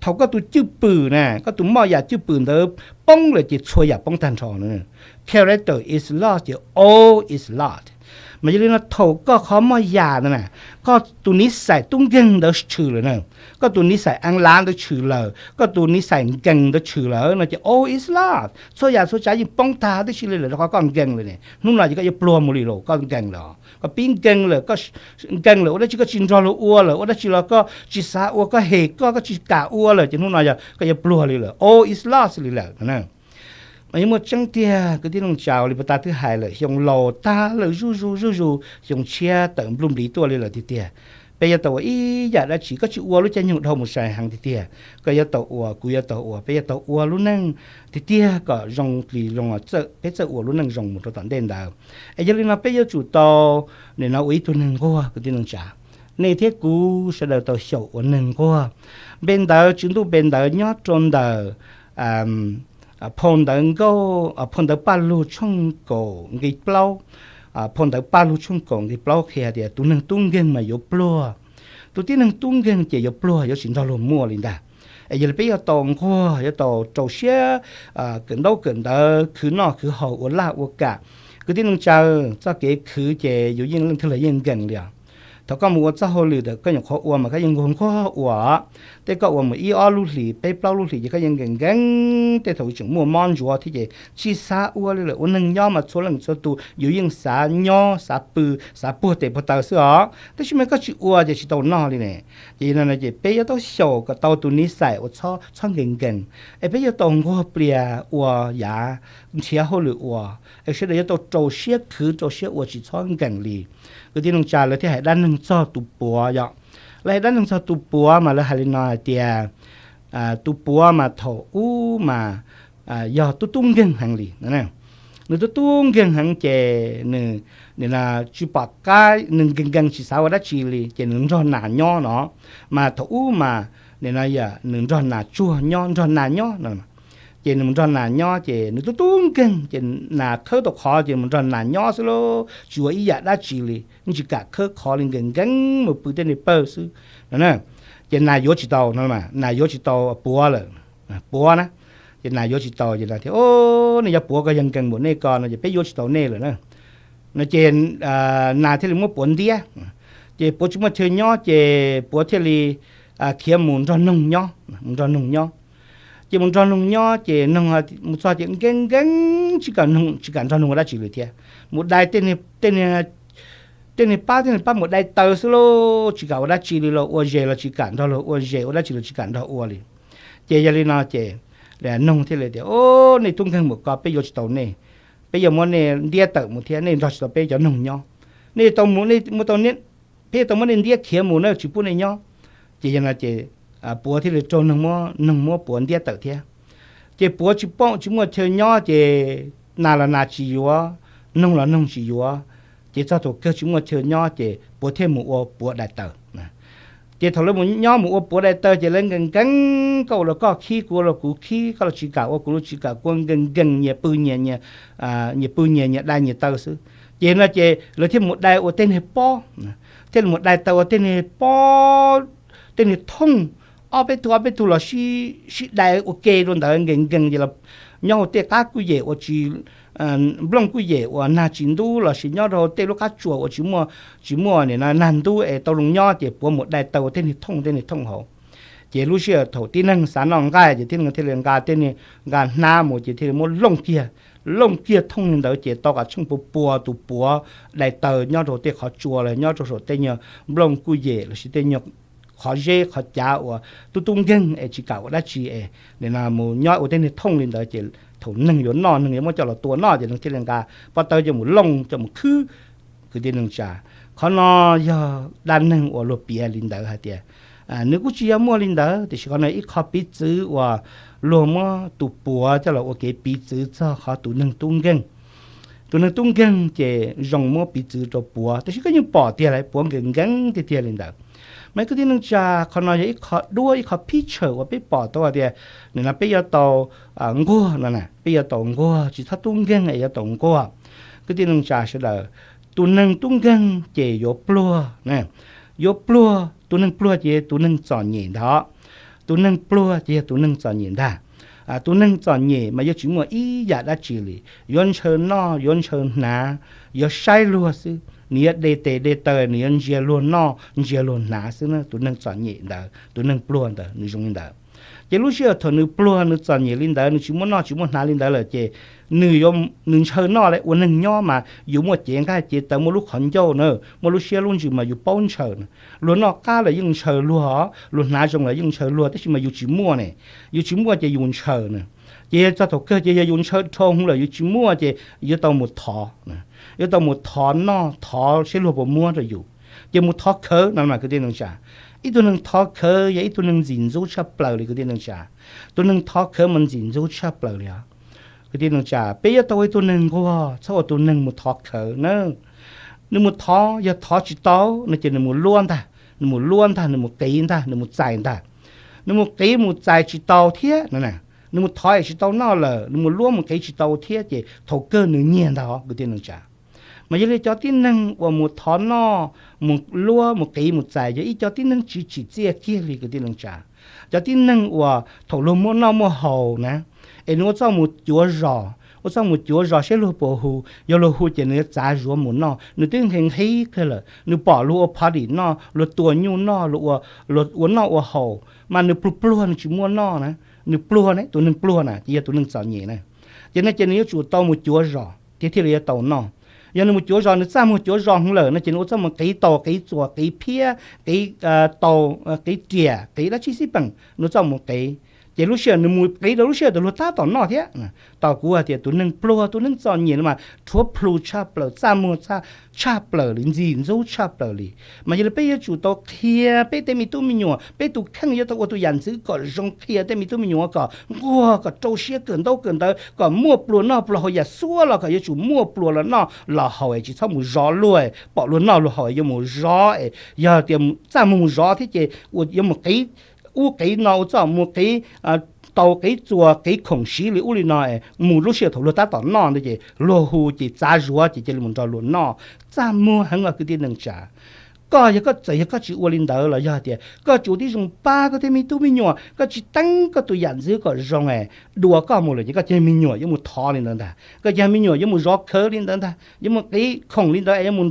Thaum koj tus cwj pwm na, koj tus moj yam cwj pwm ntawd poob lawm ces txhua yam poob tag nrho. Character is lost ces all is lost. Mas yog li no thaum koj qhov moj yam ntawd na, koj tus niv xais tub nkeeg ntawd tshwm lawm na, koj tus niv xais eev lav ntawd tshwm lawm, koj tus niv xais nkees ntawd tshwm lawm no ces all is lost, txhua yam txhua tsav yeej poob tag tib si li lawm rau qhov koj nkees lawm ne. Hnub no ces koj yuav pluag mus li los koj nkees lawm, koj pib nkees lawm, nkees lawm ua dab tsi koj tsis nrog luag ua lawm, ua dab tsi los koj tsis xav ua, koj hem koj, koj tsis kam ua lawm ces hnub no yog koj yuav pluag li lawm, all is lost li lawm. Mas yeej muaj tseeb tiag kwv tij neej tsa, li puag ta twb hais lawm, xyoo laus tag lawm zuj zus zuj zus, xyoo tshiab tawm npluj npliv tuaj li lawm tiag tiag. Peb yuav tau ua ib yam dab tsi, koj tsis ua lub caij nyoog dhau mus sai heev tiag tiag, koj yuav tau ua, kuv yuav tau ua, peb yuav tau ua lub neej tiag tiag kom zoo li zoo, peb txawj ua lub neej zoo mus rau tom ntej ntawd. Es yog li no peb yuav tsum tau nim no ua ib tug neeg nquag kwv tij neej tsa. Nej thiab kuv sawv daws tau xyaum ua neeg nquag. Npe ntawv, tswv ntuj npe ntawv nyob rau ntawm phau ntawv nkauj, phau ntawv Paj Lug tshooj kaum nqe plaub. Phau ntawv Paj Lug tshooj kaum nqe plaub qhia tias tus neeg tub nkeeg mas yuav pluag. Tus tib neeg tub nkeeg ces yuav pluag, yuav tsis nrog luag muaj li ntag. Es yog li peb yuav tau nquag, yuav tau rau siab kawm ntaub kawm ntawv, khwv noj khwv haus, ua laj ua kam. Kwv tij neej tsa, txoj kev khwv ces yus yeej leej twg los yeej nkees li os. Thaum koj mus ua txoj hauj lwm ntawm koj nyuam qhuav ua mas koj yeej nquag nquag ua. Tej koj ua mus ib ob lub hlis, peb plaub lub hlis ces koj yeej nkees nkees. Tej thaum tseem muaj mob ntsuav thiab ces tsis xav ua li lawm. Ua neeg nyob mas txhua leej txhua tus yus yeej xav nyob, xav pw, xav puag tes puag taw xwb os. Tab sis mas koj tsis ua ces tsis tau noj li ne. Ces no ces peb yuav tau xyaum kom tau tus niv xais uas txhob nkees nkees, es peb yuav tau nquag plias ua yav, nrhiav hauj lwm ua, es sawv daws yuav tau rau siab khwv rau siab ua tsis txhob nkees li. Kwv tij neej tsa, lawv thiaj hais dab neeg txog tus puav yom. Lawv hais dab neeg txog tus puav mas lawv hais li no hais tias tus puav mas thaum ub mas yog tub tub nkeeg heev li. Nws tub tub nkeeg heev ces nws nim no tsis pom qab, nws nkees nkees tsis xav ua dab tsi li ces nws nrog nas nyob no. Mas thaum ub mas nim no yog nws nrog nas tsuag nyob, nrog nas nyob no. Ces nws mus nrog nas nyob ces nws tub tub nkeeg ces nas khawb tau qhov ces nws mus nrog nas nyob xwb lauj, tsis ua ib yam dab tsi li, tsis kam khawb qhov li, nkees nkees mus pw tej niag pawg xwb no. Ces nas yuav tsis tau no, nas yuav tsis tau puav lawm. Puav na, ces nas yuav tsis tau ces nas tias, O, nej yog puav ko yog nkees npaum nej ko no ces peb yuav tsis tau nej lawm na. No ces nas thiaj li muab puav ntiab. Ces puav tsis muaj chaw nyob ces puav thiaj li khiav mus nrog noog nyob, mus nrog noog nyob. Ces mus nrog noog nyob ces noog mus txog ces nkees nkees tsis kam, tsis kam nrog noog ua dab tsi li thiab. Mus dai tej niag pab, tej niag pab mus dai taws xwb lauj, tsis kam ua dab tsi li, los ua zes los tsis kam nrog luag ua zes, ua dab tsi los tsis kam nrog ua li. Ces yog li no ces noog thiaj li tias, O, nej tub nkeeg npaum ko peb yuav tsis tau nej, peb yuav muab nej ntiab tawm mus thiab, nej nrog tsis tau peb cov noog nyob. Nej tau mus, nej muab tau, peb yuav tau muab nej ntiab khiav mus na, tsis pub nej nyob. Ces yog no ces puav thiaj li raug noog muab, noog muab puav ntiab tawm thiab. Ces puav tsis paub, tsis muaj chaw nyob ces nas los nas tsis yuav, noog los noog tsis yuav. Ces txog thaum kawg tsis muaj chaw nyob ces puav thiaj mus ua puav dai taws. Ces thaum lawv mus nyob mus ua puav dai taw ces lawv nkees nkees, koj ua los koj khib, kuv ua los kuv khib, koj los tsis kam ua kuv los tsis kam, kuv nkees nkees nyias pw nyias, nyias pw nyias, nyias dai nyias taw xwb. Ces no ces lawv thiaj mus dai ua tej niag pob, thiaj mus dai taw ua tej niag pob, tej niag thooj, ob peb tug ob peb tug los sib dai ua ke rau ntawd nkees nkees ces los nyob hauv tej qab kuj yem uas tsis, nplooj kuj yem uas nag tsis ntub los sis nyob rau tej lub qab tsuas uas tsis muaj, tsis muaj nim no nag ntub es tau zoo nyob ces puav mus dai taw ua tej niag thooj tej niag thooj hauv. Ces lub sij hawm thaum tib neeg xav noj nqaij ces tib neeg thiaj li nqa tej niag, nqa hnab mus ces thiaj li muab looj kiag, looj kiag thooj li ntawd ces tau kav tsheej puas puas tus puav dai taw nyob rau tej qhov tsua los nyob rau saum tej nyuag nplooj kuj yem los sis tej nyuag qhov zeb qhov cav uas tub tub nkeeg es tsis kam ua dab tsi es nim no mus nyob ua tej niag thooj li ntawd ces thaum neeg yuav noj neeg yuav muab coj los tua noj ces neeg thiaj li nqa pob tawb coj mus looj coj mus khwb. Kwv tij neej tsa, qhov no yog dab neeg uas luag piav li ntawd hais tias nws kuj tsis yog muaj li ntawd, tiam sis qhov no ib qho piv txwv uas luag muab tus puav coj los ua kev piv txwv txog qhov tus neeg tub nkeeg. Tus neeg tub nkeeg ces zoo muab piv txwv rau puav, tab sis koj yeej pom tiag lawm, puav nkees nkees tiag tiag li ntawd. Mas kwv tij neej tsa, qhov no yog ib qho duab ib qho picture uas peb pom tau hais tias nim no peb yuav tau nquag no na, peb yuav tau nquag, tsis txhob tub nkeeg es yuav tau nquag. Kwv tij neej tsa sawv daws, tus neeg tub nkeeg ces yuav pluag, yuav pluag, tus neeg pluag ces tus neeg txom nyem ntag. Tus neeg pluag ces yog tus neeg txom nyem ntag. Tus neeg txom nyem mas yuav tsis muaj ib yam dab tsi li, yuav ntshaw noj yuav ntshaw hnav, yuav saib luag xwb, nws yuav de tes de taw, nws yuav ntsia luag noj ntsia luag hnav xwb na. Tus neeg txom nyem ntawd, tus neeg pluag ntawd nws zoo li ntawd. Ces lub sij hawm thaum nws pluag nws txom nyem li ntawd, nws tsis muaj noj tsis muaj hnav li ntawd lawm ces nws, nws ntshaw noj li. Ua neeg nyob mas yus muaj cev nqaij cev taw, muaj lub qhov ncauj na, muaj lub siab lub ntsws mas yus paub ntshaw na. Luag noj qab lawm yeej ntshaw luag os, luag hnav zoo lawm yeej ntshaw luag, tab sis mas yus tsis muaj ne, yus tsis muaj ces yus ntshaw na. Ces yog txog thaum kawg ces yog yus ntshaw dhau hwv lawm yus tsis muaj ces yuav tau mus thov, yuav tau mus thov noj thov seb luag puas muab rau yus. Ces mus thov khawv no mas kwv tij neej tsa, ib tug neeg thov khawv yog ib tug neeg ntxim ntxub tshaj plaws li kwv tij neej tsa. Tus neeg thov khawv mas ntxim ntxub tshaj plaws li os. Kwv tij neej tsa, peb yuav tau ua ib tug neeg nquag, txhob ua tus neeg mus thov khawv na. Nws mus thov, yog thov tsis tau no ces nws mus luab ntag, nws mus luab ntag, nws mus qiv ntag, nws mus txais ntag. Nws mus qiv mus txais tsis tau thiab no, nws mus thov es tsis tau noj lawm, nws mus luab mus qiv tsis tau thiab ces thaum kawg nws nyiag ntag os kwv tij neej tsa. Mas yog li cov tib neeg uas mus thov noj, mus luab mus qiv mus txais yog ib co tib neeg tsis tsim txiaj kiag li kwv tij neej tsa. Cov tib neeg uas thaum luag muaj noj muaj haus na, es nws ua txoj mus cuav zos, ua txoj mus cuav zos seb luag puas hu, yog luag hu ces nws yuav txav zuav mus noj, nws twb nqhis nqhis kawg lawm, nws pom luag ua party noj, luag tua nyuj noj, luag ua noj ua haus, mas nws pluag pluag nws tsis muaj noj na, nws pluag ne, tus neeg pluag na ces yog tus neeg txom nyem na. Ces no ces nws yuav tsum tau mus cuav zos thiaj thiaj li yuav tau noj. Yog nws mus cuav zos, nws txaj muag cuav zos heev lawm no ces nws ua txoj mus qiv taus qiv txuas qiv phiab qiv taus qiv riam qiv dab tsi xij peem, nws ua txoj mus qiv. Ces lub sij hawm nws mus qiv rau lub sij hawm thaum luag tab tom noj thiab. Tos kuv hais tias tus neeg pluag tus neeg txom nyem no mas rhuav plhu tshaj plaws, txaj muag tshaj plaws li, ntxim ntxub tshaj plaws li. Mas yog li peb yuav tsum tau qhia peb tej me tub me nyuam, peb tus kheej yuav tau ua tus yam ntxwv kom zoo, qhia tej me tub me nyuam kom nquag, kom rau siab kawm ntaub kawm ntawv, kom muaj pluas noj pluas haus, yam xuab los kom yuav tsum muaj pluas los noj los haus es tsis txhob mus zov luag, pom luag noj luag haus yuav mus zov es yog tias txaj muag mus zov thiab ces yuav mus qiv ub qiv no, ua txoj mus qiv taus qiv txuas qiv khoom siv li ub li no es mus lub sij hawm thaum luag tab tom noj ntawd ces luag hu ces txav zuav ces cia li mus nrog luag noj. Txaj muag heev os kwv tij neej tsa. Koj yog koj txawm yog koj tsis ua li ntawd los yog tias koj tsuas tib zoo pab koj tej me tub me nyuam, koj tsis teeb koj tus yam ntxwv kom zoo es dua koj mus lawm ces koj cov me nyuam yuav mus thov li ntawd ntag, koj cov me nyuam yuav mus zov khawv li ntawd ntag, yuav mus qiv khoom li ntawd es yuav mus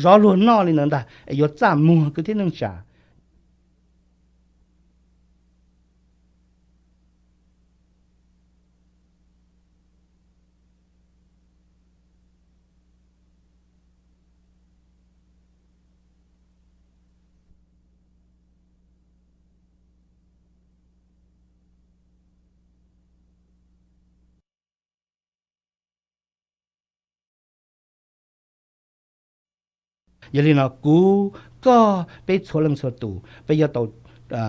zov luag noj li ntawd ntag es yuav txaj muag kwv tij neej tsa. Yog li no kuv, koj, peb txhua leej txhua tus peb yuav tau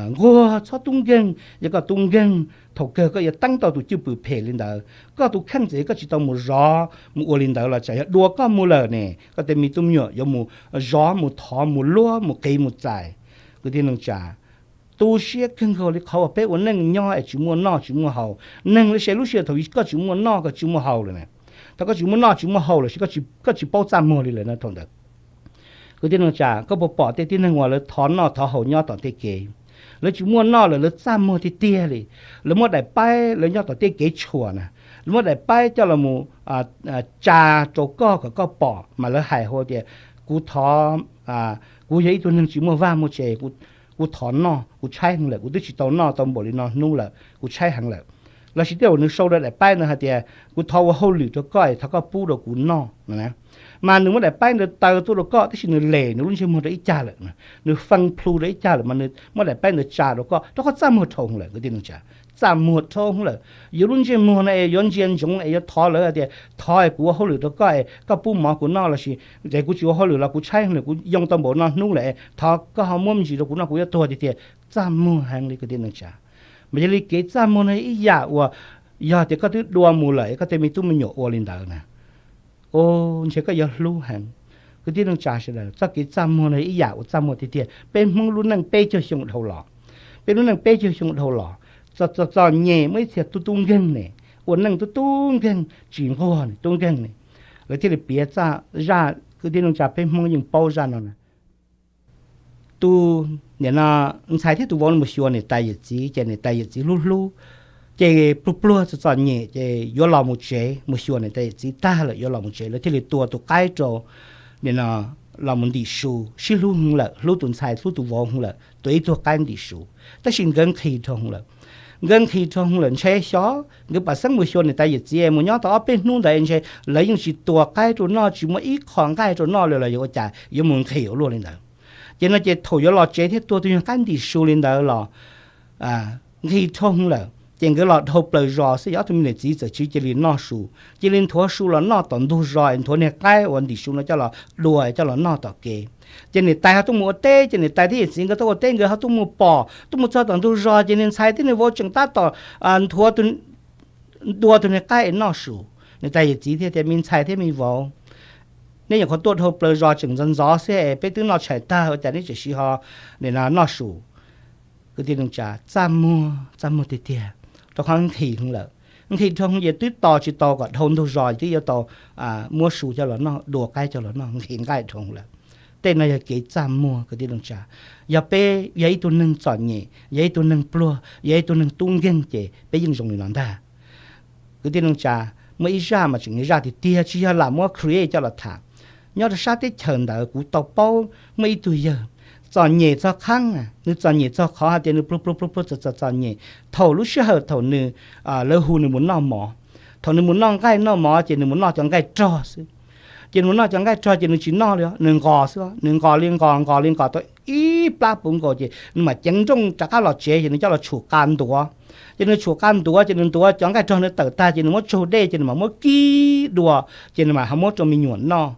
nquag, txhob tub nkeeg. Yog koj tub nkeeg, thaum kawg koj yuav teeb tau tus cwj pwm phem li ntawd. Koj tus kheej txawm koj tsis tau mus zov mus ua li ntawd los tsam yog dua koj mus lawm ne, koj tej me tub me nyuam yuav mus zov mus thov mus luab mus qiv mus txais. Kwv tij neej tsa, tu siab kawg nkaus li qhov uas peb ua neej nyob es tsis muaj noj tsis muaj haus. Neeg li se lub sij hawm thaum koj tsis muaj noj koj tsis muaj haus lawm na, thaum koj tsis muaj noj tsis muaj haus lawm, koj tsis paub txaj muag li lawm na thaum ntawd. Kwv tij neej tsa, koj puas pom tej tib neeg uas lawv thov noj thov haus nyob tom tej kev, lawv tsis muaj noj lawm lawv txaj muag tiag tiag li. Lawv muab daim paib lawv nyob tom tej kev tshuam na, lawv muab daim paib coj los mus tsa rau koj kom koj pom mas lawv hais hauv tias, kuv thov, kuv yog ib tug neeg tsis muaj vaj muaj tsev, kuv thov noj, kuv tshaib heev lawm, kuv twb tsis tau noj tau npaum li no hnub lawm, kuv tshaib heev lawm. Lossis tej zaum nws sau rau daim paib no hais tias, kuv thov ua hauj lwm rau koj es thov koj pub rau kuv noj no. Mas nws muab daim paib ntawd taw tuaj rau koj tab sis nws lem nws lub ntsej muag rau ib cag lawm, nws fee plhu rau ib cag lawm mas nws muab daim paib ntawd tsa rau koj, rau qhov txaj muag dhau lawm kwv tij neej tsa. Txaj muag dhau lawm, yuav lub ntsej muag no es yuav ntsia ntsoov es yuav thov lawv hais tias, thov es kuv ua hauj lwm rau koj es koj pub mov kuv noj lossis es kuv tsis ua hauj lwm los kuv tshaib lawm, kuv yoo tau npaum no hnub lawm es thov koj ho muab me ntsis rau kuv noj, kuv yuav tuag tiag tiag. Txaj muag heev li kwv tij neej tsa. Mas yog li kev txaj muag no ib yam uas yog tias koj twb dua mus lawm es koj tej me tub me nyuam ua li ntawd na, ntshe koj yuav hlub heev. Kwv tij neej tsa sawv daws, txoj kev txaj muag no ib yam uas txaj muag tiag tiag. Peb Hmoob lub neej peb caug xyoo dhau los, peb lub neej peb caug xyoo dhau los, txom txom nyem muaj ib txhia tub tub nkeeg ne, ua neej tub tub nkeeg tsis nquag ne, tub nkeeg ne, lawv thiaj li piav txaj zaj. Kwv tij neej tsa, peb Hmoob yeej paub zaj no na. Tus niam no, ntxhais thiab tus vauv mus xyuas niam tais yawm txiv ces niam tais yawm txiv hlub hlub, ces pluag pluag txom txom nyem ces yuav los mus tsev, mus xyuas niam tais yawm txiv tag lawm yuav los mus tsev, lawv thiaj li tua tus qaib rau, nim no los mus ntim su, sib hlub heev lawm, hlub tus ntxhais hlub tus vauv heev lawm, tua ib tug qaib ntim su. Tab sis nkawd nqhis dhau heev lawm, nkawd nqhis dhau heev lawm, ntshe xyov nkawd pam xeeb mus xyuas niam tais yawm txiv mus nyob tau ob peb hnub ntawd ntshe lawv yeej tsis tua qaib rau noj, tsis muaj ib qho nqaij rau noj li los yog ua cas yuav mus nqhis ua luaj li ntawd. Ces no ces thaum yuav los tsev thiab tua tus nyuag qaib ntim su li ntawd los nqhis dhau heev lawm, ces nkawd los dhau plaws zos xwb, yog ob tug me niam txiv txawm tsis cia li noj su, cia li nthuav su los noj tom ntug zos, nthuav niag qaib uas ntim su no coj los dua coj los noj tom kev. Ces niam tais ho tuaj mus ua teb, ces niam tais thiab yawm txiv nkawd tuaj ua teb, nkawd ho tuaj mus pom, tuaj mus txog tom ntug zos ces niag ntxhais thiab niag vauv tseem tab tom nthuav, dua tus niag qaib es noj su. Niam tais yawm txiv thiaj tias, me ntxhais thiab me vauv, neb nyuam qhuav tuaj dhau plaws zos tseem ntxov ntxov xwb es peb twb noj tshais tag ua cas neb tseem siv ho noj su? Kwv tij neej tsa, txaj muag, txaj muag tiag tiag, rau qhov nqhis heev lawm. Nqhis dhau ces twb tos tsis tau kom dhau ntug zos twb yuav tau muab su coj los noj, dua qaib coj los noj, nqhis nqaij dhau lawm. Tej no yog kev txaj muag kwv tij neej tsa. Yog peb yog ib tug neeg txom nyem, yog ib tug neeg pluag, yog ib tug neeg tub nkeeg ces peb yeej zoo li no ntag. Kwv tij neej tsa, muaj ib zaj mas tseem yog zaj tiag tiag, tsis yog lam muab create coj los tham. Nyob rau sab teb chaws ntawd kuv tau paub muaj ib tug yawg txom nyem txog qhov, nws txom nyem txog qhov hais tias nws pluag pluag pluag pluag txom txom txom nyem. Thaum lub sij hawm thaum nws, lawv hu nws mus noj mov, thaum nws mus noj nqaij noj mov ces nws mus noj cov nqaij rog xwb. Ces nws mus noj cov nqaij rog ces nws tsis noj li, nws nqos xwb, nws nqos li nqos nqos li nqos tau ib plab puv nkaus ces nws mam ceev nrooj rov qab los tsev ces nws coj los tshum qa ntuav. Ces nws tshum qa ntuav ces nws ntuav cov nqaij rog nws tawm tag ces nws muab tsaug dej ces nws mam muab kib dua, ces nws mam ho muab rau me nyuam noj,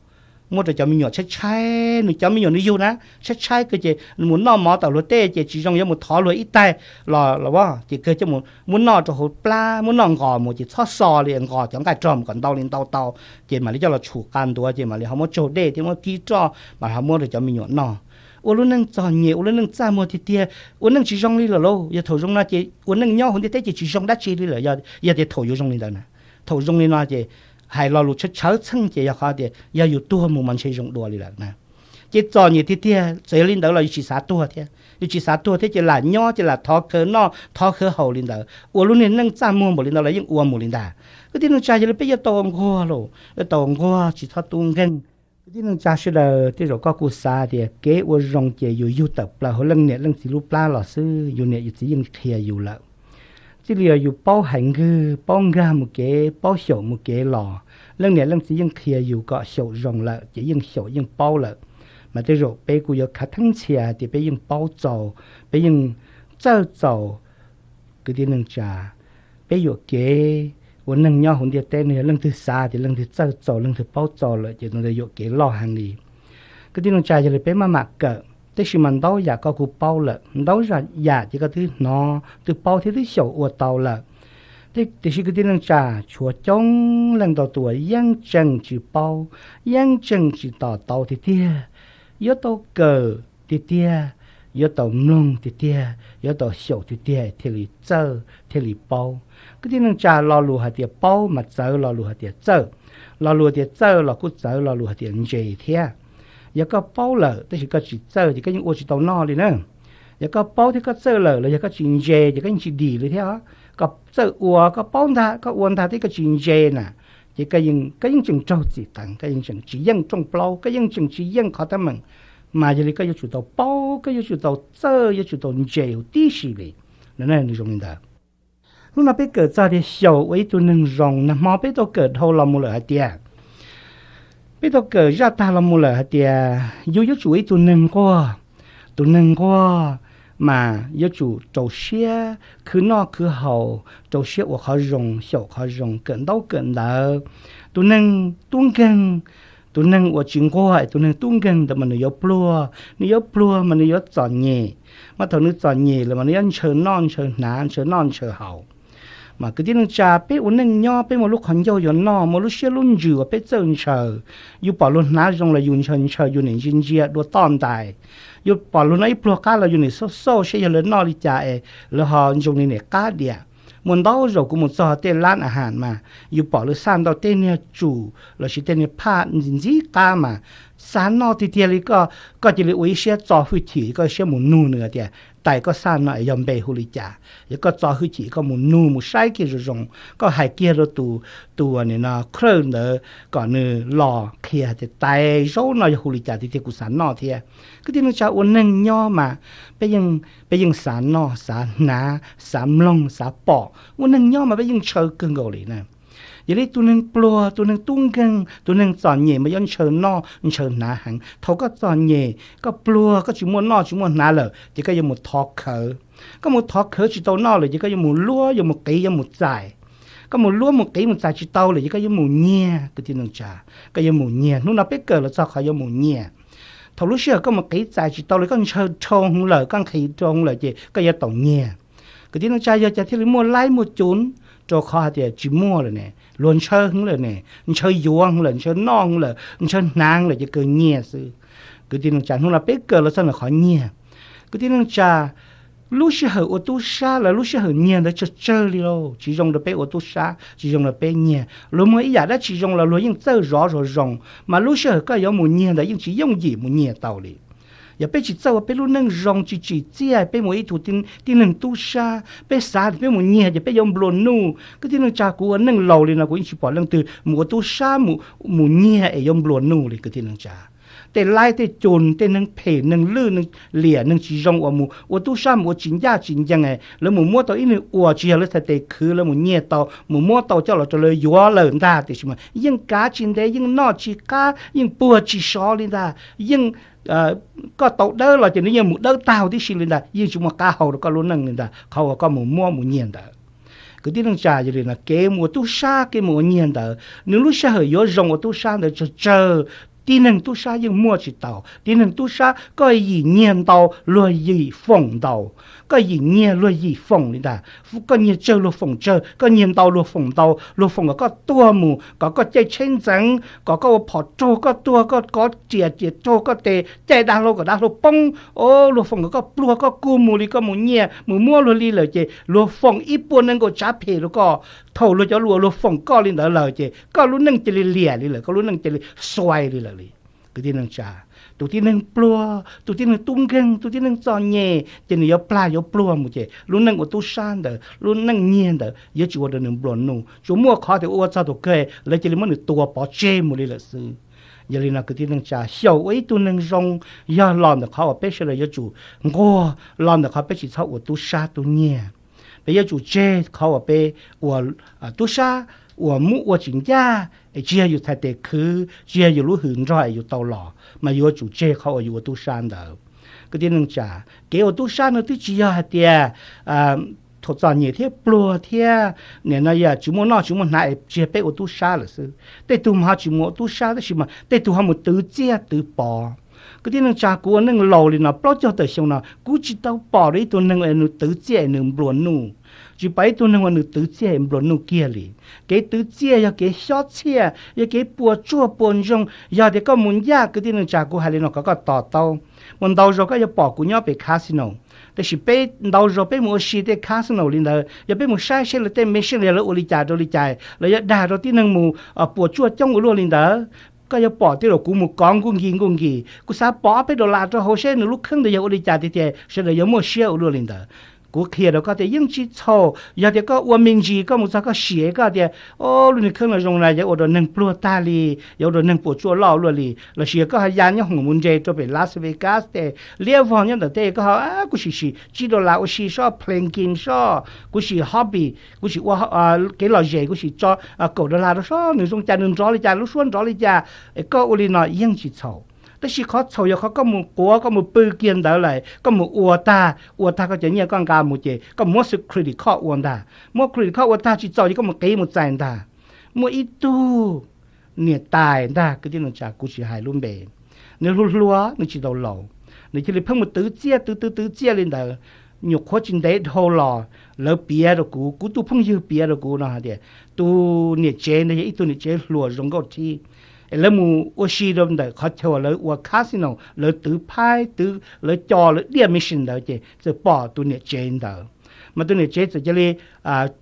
muab rau cov me nyuam tshaib tshaib, nws cov me nyuam nws yug na, tshaib tshaib kawg ces nws mus noj mov tom luag tej ces tsis zoo yuav mus thov luag ib taig los los ces kawg coj mus muab noj rau hauv plab, muab noj nqos mus ces txhob xo li, nqos cov nqaij rog mus kom ntau li ntau tau, ces mam li coj los tshum qa ntuav ces mam li ho muab tsaug dej thiab muab kib roj mam ho muab rau cov me nyuam noj. Ua lub neej txom nyem, ua lub neej txaj muag tiag tiag, ua neej tsis zoo li lawm lauj. Yog thaum zoo no ces ua neej nyob hauv ntiaj teb ces tsis zoo dab tsi li lawm, yog tias thaum yuav zoo li ntawd na. Thaum zoo li no ces hais lo lus tshawv tshawv txheej ces yog qhov tias yog yus tuag mus mas ntshe zoo dua li lawm na. Ces txom nyem tiag tiag, txawm yog li ntawd los yus tsis xav tuag thiab, yus tsis xav tuag thiab ces lam nyob ces lam thov khawv noj thov khawv haus li ntawd, ua lub niag neej txaj muag npaum li ntawd los yeej ua mus li ntag. Kwv tij neej tsa, yog li peb yuav tau nquag lauj, yuav tau nquag tsis txhob tub nkeeg. Kwv tij neej tsa sawv daws, tej zaum koj kuj xav tias kev ua zoo ces yus yug tawm plaws hauv leej niam leej txiv lub plab los xwb, yus niam yus txiv yeej qhia yus lawm. Txij li yog yus paub hais nkwg, paub nkag mus kev, paub xyaum mus kev los, leej niam leej txiv yeej qhia yus kom xyaum zoo lawm ces yeej xyaum yeej paub lawm. Mas tej zaum peb kuj yuav khav theeb ntxhias hais tias peb yeej paub txaus, peb yeej txawj txaus. Kwv tij neej tsa, peb yuam kev ua neeg nyob hauv ntiaj teb no yog leej twg xav tias leej twg txawj txaus leej twg paub txaus lawm ces tus ntawd yuam kev loj heev li. Kwv tij neej tsa, yog li peb maj mam kawm, tab sis mas ntau yam koj kuj paub lawm, ntau yam ces koj twb hnov twb paub thiab twb xyaum ua tau lawm. Tiam sis kwv tij neej tsa, tshuav coob leej ntau tus uas yeej tseem tsis paub, yeej tseem tsis to taub tiag tiag. Yuav tau kawm tiag tiag, yuav tau mloog tiag tiag, yuav tau xyaum tiag tiag thiaj li txawj thiaj li paub. Kwv tij neej tsa, lo lus hais tias paub mas txawv lo lus hais tias txawj. Lo lus tias txawj los kuj txawv lo lus hais tias ntse thiab. Yog koj paub lawm tab sis koj tsis txawj ces koj yeej ua tsis tau noj li na. Yog koj paub thiab koj txawj lawm los yog koj tsis ntse ces koj yeej tsis dim li thiab. Koj txawj ua, koj paub ntag, koj ua ntag thiab koj tsis ntse na, ces koj yeej tseem raug txim teev, koj yeej tseem tsis yeej rooj plaub, koj yeej tseem tsis yeej qhov teeb meem. Mas yog li koj yuav tsum tau paub, koj yuav tsum tau txawj, yuav tsum tau ntse huv tib si li. Nws zoo li ntawd. Hnub no peb kawm txog tias xyaum ua ib tug neeg zoo, nag hmo peb tau kawm dhau los mus lawm hais tias, peb tau kawm zaj tag los mus lawm hais tias yus yuav tsum ua ib tug neeg nquag. Tus neeg nquag mas yuav tsum rau siab khwv noj khwv haus, rau siab ua qhov zoo, xyaum qhov zoo, kawm ntaub kawm ntawv. Tus neeg tub nkeeg, tus neeg uas tsis nquag es tus neeg tub nkeeg ntawd mas nws yuav pluag, nws yuav pluag mas nws yuav txom nyem. Mas thaum nws txom nyem lawm mas nws yuav ntshaw noj ntshaw hnav, ntshaw noj ntshaw haus. Mas kwv tij neej tsa, peb ua neej nyob peb muaj lub qhov ncauj yuav noj, muaj lub siab lub ntsws uas peb txawj ntshaw. Yus pom luag hnav zoo los yus ntshaw ntshaw, yus nim ntsia ntsia dua toj ntais. Yus pom luag noj ib pluag qab los yus nim xauj xauj saib yog lawv noj li cas es lawv ho zoo li nim qab diam. Muaj ntau zaus kuv mus txog tej lab a has mas yus pom lawv xaj ntau tej niag tsum lossis tej niag phaj ntxim ntxim qab mas xav noj tiag tiag li. Koj, koj cia li ua ib siab txo hwj chim, koj ib siab mus nug nws tias tais koj xaj no es yog npe hu li cas. Yog koj txo hwj chim koj mus nug mus saib kiag zoo zoo, koj hais kiag rau tus, tus nim no khlawj ntawd kom nws los qhia tias tais zaub no yog hu li cas tiag tiag kuv xav noj thiab. Kwv tij neej tsa, ua neeg nyob mas peb yeej xav noj xav hnav xav mloog xav pom, ua neeg nyob mas peb yeej ntshaw kawg nkaus li na. Yog li tus neeg pluag, tus neeg tub nkeeg, tus neeg txom nyem mas yuav ntshaw noj ntshaw hnav heev. Thaum koj txom nyem koj pluag koj tsis muaj noj tsis muaj hnav lawm ces koj yuav mus thov khawv. Koj mus thov khawv tsis tau noj lawm ces koj yuav mus luab yuav mus qiv yuav mus txais. Koj mus luab mus qiv mus txais tsis tau lawm ces koj yuav mus nyiag, kwv tij neej tsa, koj yuav mus nyiag. Hnub no peb kawm los txog qhov yuav mus nyiag. Thaum lub sij hawm koj mus qiv txais tsis tau lawm, koj ntshaw dhau hwv lawm, koj nqhis dhau hwv lawm ces koj yuav tau nyiag. Kwv tij neej tsa, yog cas thiaj li muaj laib muaj cum? Rau qhov hais tias tsis muaj lawm ne, luag ntshaw hwv lawm ne, ntshaw yuav hwv lawm, ntshaw noj hwv lawm, ntshaw hnav hwv lawm ces kawg nyiag xwb. Kwv tij neej tsa, hnub no peb kawm los txog ntawm qhov nyiag. Kwv tij neej tsa, lub sij hawm ua tub sab los lub sij hawm nyiag ntawd tsawg tsawg li lauj, tsis zoo rau peb ua tub sab, tsis zoo rau peb nyiag. Luag muaj ib yam dab tsi zoo los luag yeej txawj zov zov zoo, mas lub sij hawm koj yuav mus nyiag ntawd yeej tsis yooj yim mus nyiag tau li. Yog peb tsis txawj ua peb lub neej zoo, tsis tsim txiaj, peb mus ua ib tug tib neeg tub sab, peb xav tias peb mus nyiag ces peb yuav nplua nuj. Kwv tij neej tsa, kuv ua neej laus li no kuv yeej tsis pom leej twg mus ua tub sab mus nyiag es yuav nplua nuj li, kwv tij neej tsa. Tej laib tej cum, tej neeg phem, neeg lwj, neeg liam, neeg tsis zoo uas mus ua tub sab mus ua tsis ncaj tsis ncees, lawv mus muab tau ib neeg uas tsis yog lawv txhais tes khwv, lawv mus nyiag tau mus muab tau coj los rau lawv yuav lawm ntag, tiam sis mas yeej kav tsis ntev, yeej noj tsis qab, yeej puag tsis sov li ntag, yeej koj tau dawb los ces nws yeej mus dawb taug tib si li ntag, yeej tsis muaj qab hau rau koj lub neej li ntag, qhov uas koj mus muab mus nyiag ntawd. Kwv tij neej tsa, yog li no kev mus ua tub sab, kev mus ua nyiag ntawd, nws lub sij hawm yuav zoo ua tub sab ntawd tsawg tsawg. Tib neeg tub sab yeej muaj tsis tau. Tib neeg tub sab koj yim nyiag ntau, luag yim foom ntau. Koj yim nyiag, luag yim foom li ntag. Koj nyiag tsawg, luag foom tsawg. Koj nyiag ntau, luag foom ntau. Luag foom kom koj tuag mus, kom koj caij tsheb ntxeev, kom koj ua phom raug, koj tuag, koj kov riam, riam raug koj tes, caij dav hlau kom dav hlau poob. O, luag foom kom koj pluag, koj kub mus li, koj mus nyiag mus muab luag li lawm ces luag foom ib puas nees nkaum tsav phem rau koj. Thaum luag cov lus luag foom koj li ntawd lawm ces koj lub neej cia li liam li lawm, koj lub neej cia li xuav li lawm li. Kwv tij neej tsa, tus tib neeg pluag, tus tib neeg tub nkeeg, tus tib neeg txom nyem ces nws yuav plag yuav pluag mus ces lub neej ua tub sab ntawd, lub neej nyiag ntawd yuav tsis ua rau nws nplua nuj. Tsuas muaj qhov tias ua txog tus kawg lawv cia li muab nws tua pov tseg mus li lawm xwb. Yog li no kwv tij neej tsa, xyaum ua ib tug neeg zoo yog los ntawm qhov uas peb sawv daws yuav tsum nquag, los ntawm qhov peb tsis txhob ua tub sab tub nyiag. Peb yuav tsum tseg qhov uas peb ua tub sab uas muab ua tsis ncaj, es tsis yog yus txhais tes khwv, tsis yog yus lub hws nrog es yus tau los, mas yuav tsum tseg qhov uas yus ua tub sab ntawd. Kwv tij neej tsa, kev ua tub sab no twb tsis yog hais tias thaum txom nyem thiab pluag thiab nim no yog tsis muaj noj tsis muaj hnav es tsis yog peb ua tub sab lawm xwb. Tej tug mas ho tsis mus ua tub sab tab sis mas tej tug ho mus twv txiaj twv pov. Kwv tij neej tsa, kuv ua neej laus li no plaub caug tawm xyoo no kuv tsis tau pom rau ib tug neeg uas nws twv txiaj es nws nplua nuj. Tsis pom ib tug neeg uas nws twv txiaj es nplua nuj kiag li. Kev twv txiaj yog kev xyob txhiaj, yog kev puas tsuaj puas ntsoog. Yog tias koj mus ncaj, kwv tij neej tsa, kuv hais li no kom koj to taub, Mas ntau zaus koj yuav pom kuv nyob pem casino, tiam sis peb ntau zaus peb mus ua si tej casino li ntawd, yog peb mus saib seb lawv tej mission yog lawv ua li cas rau li cas, lawv yuav dag rau tib neeg mus puas tsuaj coob ua luaj li ntawd. Koj yuav pom tej zaum kuv mus kov nkuj nkis nkuj nkis, kuv xav pov ob peb dollar rau hauv seb nws lub kheeb ntawd yog ua li cas tiag tiag, sawv daws yuav muaj siab ua luaj li ntawd. Kuv qhia rau koj tias yeej tsis txhaum. Yog tias koj ua me ntsis, koj mus txog koj siav koj tias, o, lub niag kheeb no zoo na, yuav ua rau neeg pluag tag li, yuav ua rau neeg puas tsuaj loj luaj li, lossis yog koj ho ya nyob hoom mus nres rau pem Las Vegas tej liab vog nyob ntawm tej, koj ho, kuv sim sim tsib dollar ua si sob, playing game sob, kuv sim hobby, kuv sim ua kev lom zem, kuv sim tso kaum dollar rau sob, nws zoo cas, nws nrov li cas, lub suab nrov li cas. Koj ua li no yeej tsis txhaum. Tab sis qhov txhaum yog qhov koj mus quav, koj mus pw kiag ntawd lawm, koj mus ua tag, ua tag koj cov nyiaj koj nqa mus ces koj muab xwb credit card ua ntag, muab credit card ua tag tsis txaus ces koj mus qiv mus txais ntag. Muaj ib tug niam tais ntag kwv tij neej tsa, kuv tsis hais lub npe, nws hluas hluas, nws tsis tau laus, nws cia li pheej mus twv txiaj twv twv twv txiaj li ntawd. Nyuam qhuav tsis ntev dhau los lawv piav rau kuv, kuv tus phooj ywg piav rau kuv no hais tias tus niam tsev ntawd yog ib tug niam tsev hluas zoo nkauj thib, es lawv mus ua si rau ntawm qhov chaw lawv ua casino, lawv twv phaib twv, lawv co lawv diaj mission ntawd ces txawm pom tus niam tsev ntawd. Mas tus niam tsev txawm cia li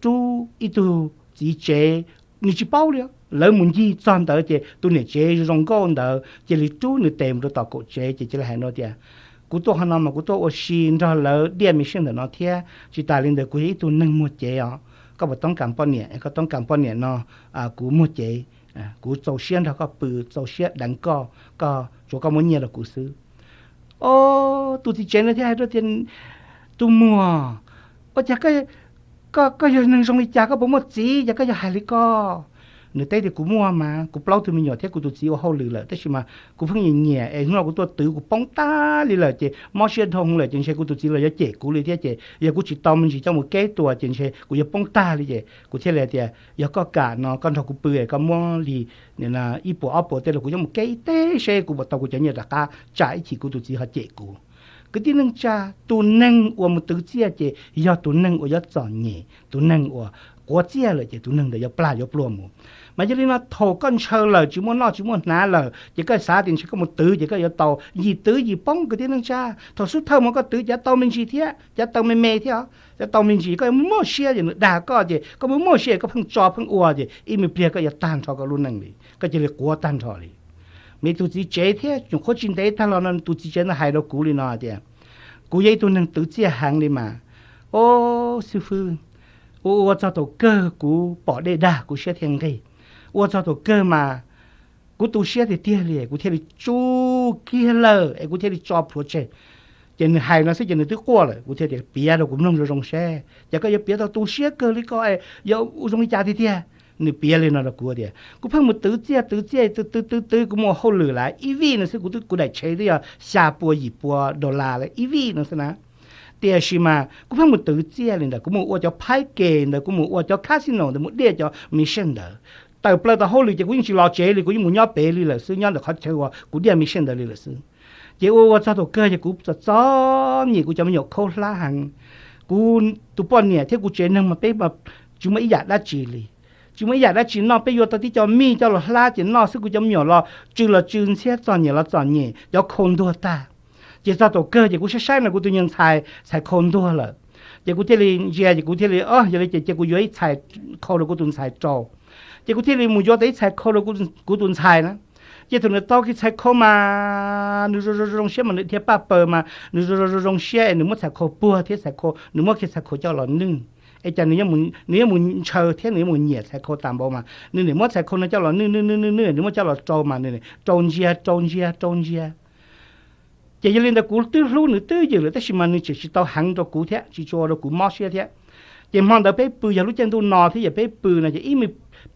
rub ib tug txiv tsev, nws tsis paub li, lawv mus ncig txog ntawd ces tus niam tsev zoo nkauj ntawd cia li rub nws tes mus rau tom kaum tsev ces cia li hais no tias, kuv tuaj qhov no mas kuv tuaj ua si nrog lawv diaj mission ntawm no thiab, tsis tas li ntawd kuv yog ib tug neeg muag cev os. Koj puas toob kas poj niam? Koj toob kas poj niam no, kuv muag cev, kuv txaus siab nrog koj pw, txaus siab deev koj, koj tsuav koj muab nyiaj rau kuv xwb. O, tus txiv tsev no thiaj hais rau tias, tus muam, ua cas koj yog neeg zoo li cas koj puas muaj txiv, cas koj yuav hais li ko? Nws teb tias kuv muaj mas, kuv plaub tug me nyuam thiab kuv tus txiv ua hauj lwm lawm, tab sis mas kuv pheej nyiam nyiam es hnub no kuv tuaj twv kuv poob tag li lawm ces mob siab dhau lawm ces ntshe kuv tus txiv los yuav cem kuv li thiab ces yog kuv tsis tau me ntsis coj mus keb tua ces ntshe kuv yuav poob tag li ces kuv thiaj li tias yog koj kam no koj nrog kuv pw es koj muab li ib puas ob puas tej los kuv yuav mus keb ib teg seb kuv puas tau kuv cov nyiaj rov qab tsam ib chim kuv tus txiv ho cem kuv. Kwv tij neej tsa, tus neeg uas mus twv txiaj ces yog tus neeg uas yuav txom nyem, tus neeg uas quav txiaj lawm ces tus neeg ntawd yuav plag yuav pluag mus. Mas yog li no thaum koj ntshaw lawm tsis muaj noj tsis muaj hnav lawm ces koj xav tias ntshe koj mus twv ces koj yuav tau, yim twv yim poob kwv tij neej tsa. Thaum xub thawj mus koj twv cav tau me ntsis thiab, cav tau me me thiab, cav tau me ntsis koj yuav muaj siab ces nws dag koj ces koj muaj muaj siab koj pheej tso pheej ua ces ib me pliag koj yuav tag nrho koj lub neej li, koj cia li quav tag nrho li. Me tus txiv tsev thiab nyuam qhuav tsis ntev tag los no tus txiv tsev ntawd hais rau kuv li no tias, kuv yog ib tug neeg twv txiaj heev li mas, o, xib fwb, ua ua txog thaum kawg kuv pom dej dag kuv siab thiaj nqig, ua txog thaum kawg mas kuv tu siab tiag tiag li kuv thiaj li tsuj kiag lawm es kuv thiaj li tso plhuav tseg. Ces nws hais no xwb ces nws twb quaj lawm, kuv thiaj tias piav rau kuv mloog zoo zoo seb ces koj yuav piav tau tu siab kawg li ko es yuav zoo li cas tiag tiag. Nws piav li no rau kuv tias kuv pheej mus twv txiaj twv txiaj twv twv twv twv, kuv mus ua hauj lwm lawm ib vij no xwb, kuv twb kuv daim tsheb twb yog xya pua yim pua dollar lawm ib vij no xwb na. Tiam sis mas kuv pheej mus twv txiaj li ntawd, kuv mus ua cov phaib ke ntawd, kuv mus ua cov casino ntawd, mus diaj cov mission ntawd. Tawm plaws tau hauj lwm ces kuv yeej tsis los tsev li, kuv yeej mus nyob pem li lawm xwb, nyob ntawm qhov chaw uas kuv diaj mission ntawd li lawm xwb. Ces ua ua txog thaum kawg ces kuv txom txom nyem, kuv cov me nyuam khaub hlab heev. Kuv tus poj niam thiab kuv tsev neeg mas peb tsis muaj ib yam dab tsi li, tsis muaj ib yam dab tsi noj, peb yuav tau tib co mij coj los hlab ces noj xwb, kuv cov me nyuam los tsw los tsw ntxhiab, txom nyem los txom nyem, cov khau ntuag tag. Ces txog thaum kawg ces kuv saib saib no kuv tus nyuag ntxhais, ntxhais khau ntuag lawm. Ces kuv thiaj li ntsia ces kuv thiaj li, yog li ces cia kuv yuav ib txhais khau rau kuv tus ntxhais rau. Ces kuv thiaj li mus yuav tau ib txhais khau rau kuv tus ntxhais na. Ces thaum nws tau kiag txhais khau mas nws zoo zoo siab mas nws dhia paj paws mas nws zoo zoo zoo siab es nws muab txhais khau puag thiab txhais khau, nws muab kiag txhais khau coj los nwj. Es cas nws yuav mus ntshaw thiab nws yuav mus nyiam txhais khau tas npaum mas nws nim muab txhais khau no coj los nwj nwj nwj nwj nwj, nws muab coj los rau mas nws rau ntsia rau ntsia rau ntsia. Ces yog li ntawd kuv twb hlub nws twb ywm lawm tab sis mas nws tseem tsis tau heev rau kuv thiab tsis tshua ua rau kuv mob siab thiab. Ces hmo ntawd peb pw yog lub caij ntuj no thiab yog peb pw no ces ib me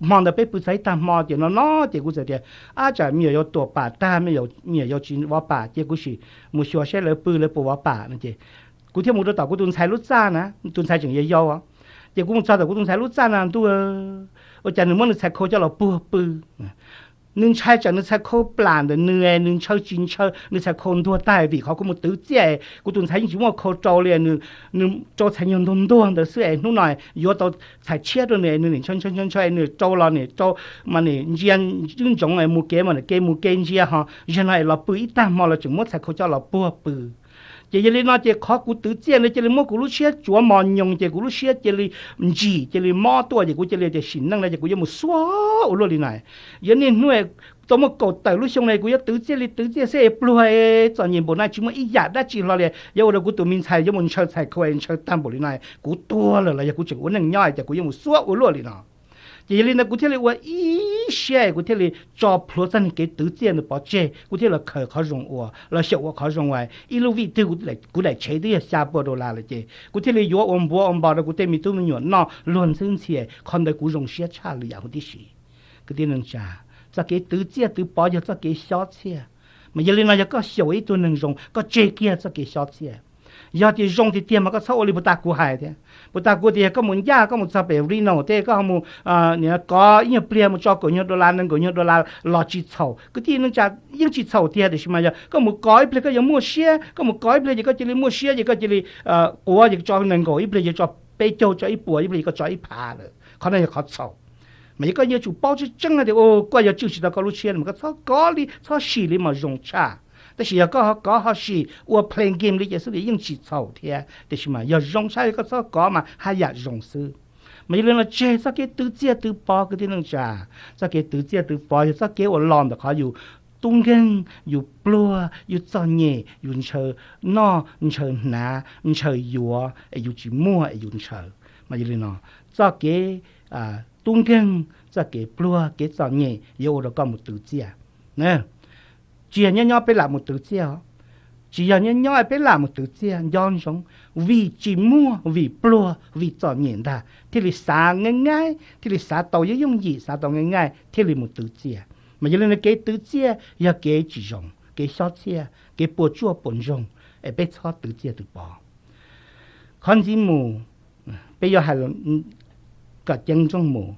hmo ntawd peb pw txog ib tag hmo ces no no ces kuv txawm tias, ab tsam me nyuam yaus tuam pam tag, me nyuam yaus tsis vov pam ces kuv sim mus xyuas seb lawv pw lawv puas vov pam no ces kuv thiaj mus rau tom kuv tus ntxhais lub txaj na, tus ntxhais tseem yau yau. Ces kuv mus txog tom kuv tus ntxhais lub txaj na, ntuj, ua cas nws muab nws txhais khau coj los puag pw. Nws ntshai tsam nws txhais khau plam ntawm nws, nws ntshaw tsis ntshaw, nws txhais khau ntuag tag vim qhov kuv mus twv txiaj, kuv tus ntxhais yeej tsis muaj khau rau li, nws rau txhais nyuag ntuag ntuag ntawd xwb es hnub no yuav tau txhais tshiab rau nws, nws nim ntshaw ntshaw ntshaw ntshaw, nws rau los nim rau, mas nim ntsia ntsoov mus kev mas nim kev mus kev ntsia ho, zaum no es los pw ib tag hmo los tseem muab txhais khau coj los puag pw. Ces yog li no ces qhov kuv twv txiaj ntawd cia li muab kuv lub siab tsuav mos nyoos, ces kuv lub siab cia li ntsim, cia li mob tuaj, ces kuv cia li tias sim neej no ces kuv yuav mus xuab ua luaj li na. Yog niaj hnub tau muaj kaum tawm lub xyoo no kuv yuav twv txiaj li twv txiaj xwb es pluag, txom nyem npaum no tsis muaj ib yam dab tsi hlo li, yuav ua rau kuv tus me ntxhais yuav mus ntshaw txhais khau ntshaw tag npaum li no, kuv tuag lawm los yog kuv tseem ua neej nyob ces kuv yuav mus xuab ua luaj li no. Ces yog li ntawd kuv thiaj li ua ib siab, kuv thiaj li tso plhuav txoj niag kev twv txiaj ntawd pov tseg, kuv thiaj los khaws qhov zoo ua, los xyaum ua qhov zoo ua. Ib lub vij twg kuv daim tshev twb yog xya pua dollar lawm ces kuv thiaj li yuav ua npuav ua npo rau kuv tej me tub me nyuam noj luag ntxhwb ntxhi. Qhov ntawd kuv zoo siab tshaj lwm yam huv tib si. Kwv tij neej tsa, txoj kev twv txiaj twv pov yog txoj kev xyob txhiaj. Mas yog li no yog koj xyaum ib tug neeg zoo, koj tseg kiag txoj kev xyob txhiaj. Yog tias zoo tiag tiag mas koj txhob ua li puag ta kuv hais thiab. Puag ta kuv tias yog koj mus ncaj, koj mus txog pem Reno tej, koj ho mus kov ib nyuag pliag mus tso kaum nyuag dollar, nees nkaum nyuag dollar los tsis txhaum. Kwv tij neej tsa, yeej tsis txhaum tiag, tiam sis mas yog koj mus kov ib pliag koj yuav muaj siab, koj mus kov ib pliag ces koj cia li muaj siab ces koj cia li quav ces tso nees nkaum, ib pliag ces tso peb caug, tso ib puas, ib pliag ces koj tso ib phav lawm, qhov no yog qhov txhaum. Mas yog koj yuav tsum paub tseeb tseeb tias koj yuav tswj tsis tau koj lub siab mas koj txhob kov li, txhob sim li mas zoo tshaj. Tab sis yog koj ho kov ho sim ua playing game li ces xwb li yeej tsis txhaum thiab, tiam sis mas yog zoo tshaj yog koj txhob kov mas haj yam zoo xwb. Mas yog li no tseg txoj kev twv txiaj twv pov kwv tij neej tsa. Txoj kev twv txiaj twv pov yog txoj kev uas los ntawm qhov yus tub nkeeg, yus pluag, yus txom nyem, yus ntshaw noj ntshaw hnav ntshaw yuav es yus tsis muaj es yus ntshaw. Mas yog li no, txoj kev tub nkeeg, txoj kev pluag, kev txom nyem yuav ua rau koj mus twv txiaj. Tsis yog nyob nyob peb lam mus twv txiaj os. Tsis yog nyob nyob peb lam mus twv txiaj, nco ntsoov, vim tsis muaj, vim pluag, vim txom nyem ntag thiaj li xav nqaij nqaij, thiaj li xav tau yooj yooj yim, xav tau nqaij nqaij thiaj li mus twv txiaj. Mas yog li no kev twv txiaj yog kev tsis zoo, kev xyob txhiaj, kev puas tsuaj puas ntsoog, es peb txhob twv txiaj twv pov. Qhov ntxiv mus, peb yuav hais kom ceeb nrooj mus,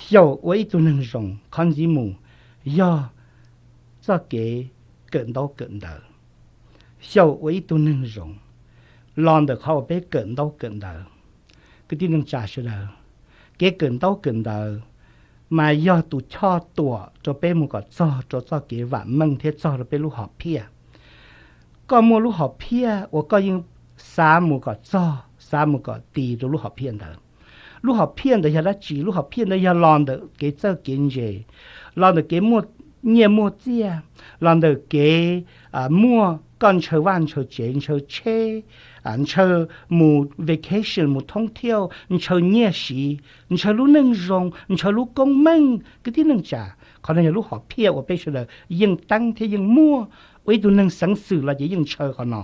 xyaum ua ib tug neeg zoo, qhov ntxiv mus yog txoj kev kawm ntaub kawm ntawv. Xyaum ua ib tug neeg zoo los ntawm qhov uas peb kawm ntaub kawm ntawv. Kwv tij neej tsa sawv daws, kev kawm ntaub kawm ntawv mas yog tus choj tuam rau peb mus kom txog rau txoj kev vam meej thiab txog rau peb lub hom phiaj. Koj muaj lub hom phiaj uas koj yeej xav mus kom txog, xav mus kom tis rau lub hom phiaj ntawd. Lub hom phiaj ntawd yog dab tsi? Lub hom phiaj ntawd yog los ntawm kev txawj kev ntse, los ntawm kev muaj nyiaj muaj txiaj, los ntawm kev muaj koj ntshaw vaj ntshaw tsev, ntshaw tsheb, ntshaw mus vacation, mus thoob thiauj, ntshaw nyiaj siv, ntshaw lub neej zoo, ntshaw lub koob meej. Kwv tij neej tsa, qhov no yog lub hom phiaj uas peb sawv daws yeej teeb thiab yeej muaj. Ua ib tug neeg xeev xwm los ces yeej ntshaw qhov no.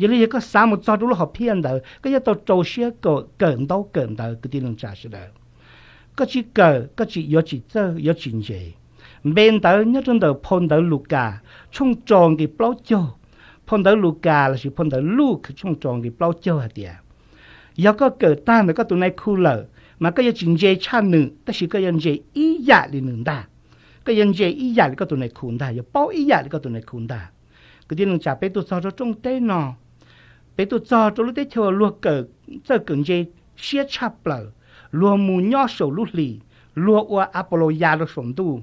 Yog li yog koj xav mus txog rau lub hom phiaj ntawd, koj yuav tau rau siab kawm ntaub kawm ntawv kwv tij neej tsa sawv daws. Koj tsis kawm, koj tsis, yuav tsis txawj, yuav tsis ntse. Npe ntawv nyob rau ntawm phau ntawv Lukas tshooj rau nqe plaub caug. Phau ntawv Lukas lossis phau ntawv Luke tshooj rau nqe plaub caug hais tias, yog koj kawm tag ntawm koj tus nai khu lawm, mas koj yuav tsis ntse tshaj nws, tab sis koj yuav ntse ib yam li nws ntag. Koj yuav ntse ib yam li koj tus nai khu ntag, yuav paub ib yam li koj tus nai khu ntag. Kwv tij neej tsa, peb tuaj txog rau rooj teb no, peb tuaj txog rau lub teb chaws luag kawm, txawj kawm ntse siab tshaj plaws, luag mus nyob saum lub hlis, luag ua a pos los ya rau saum ntuj,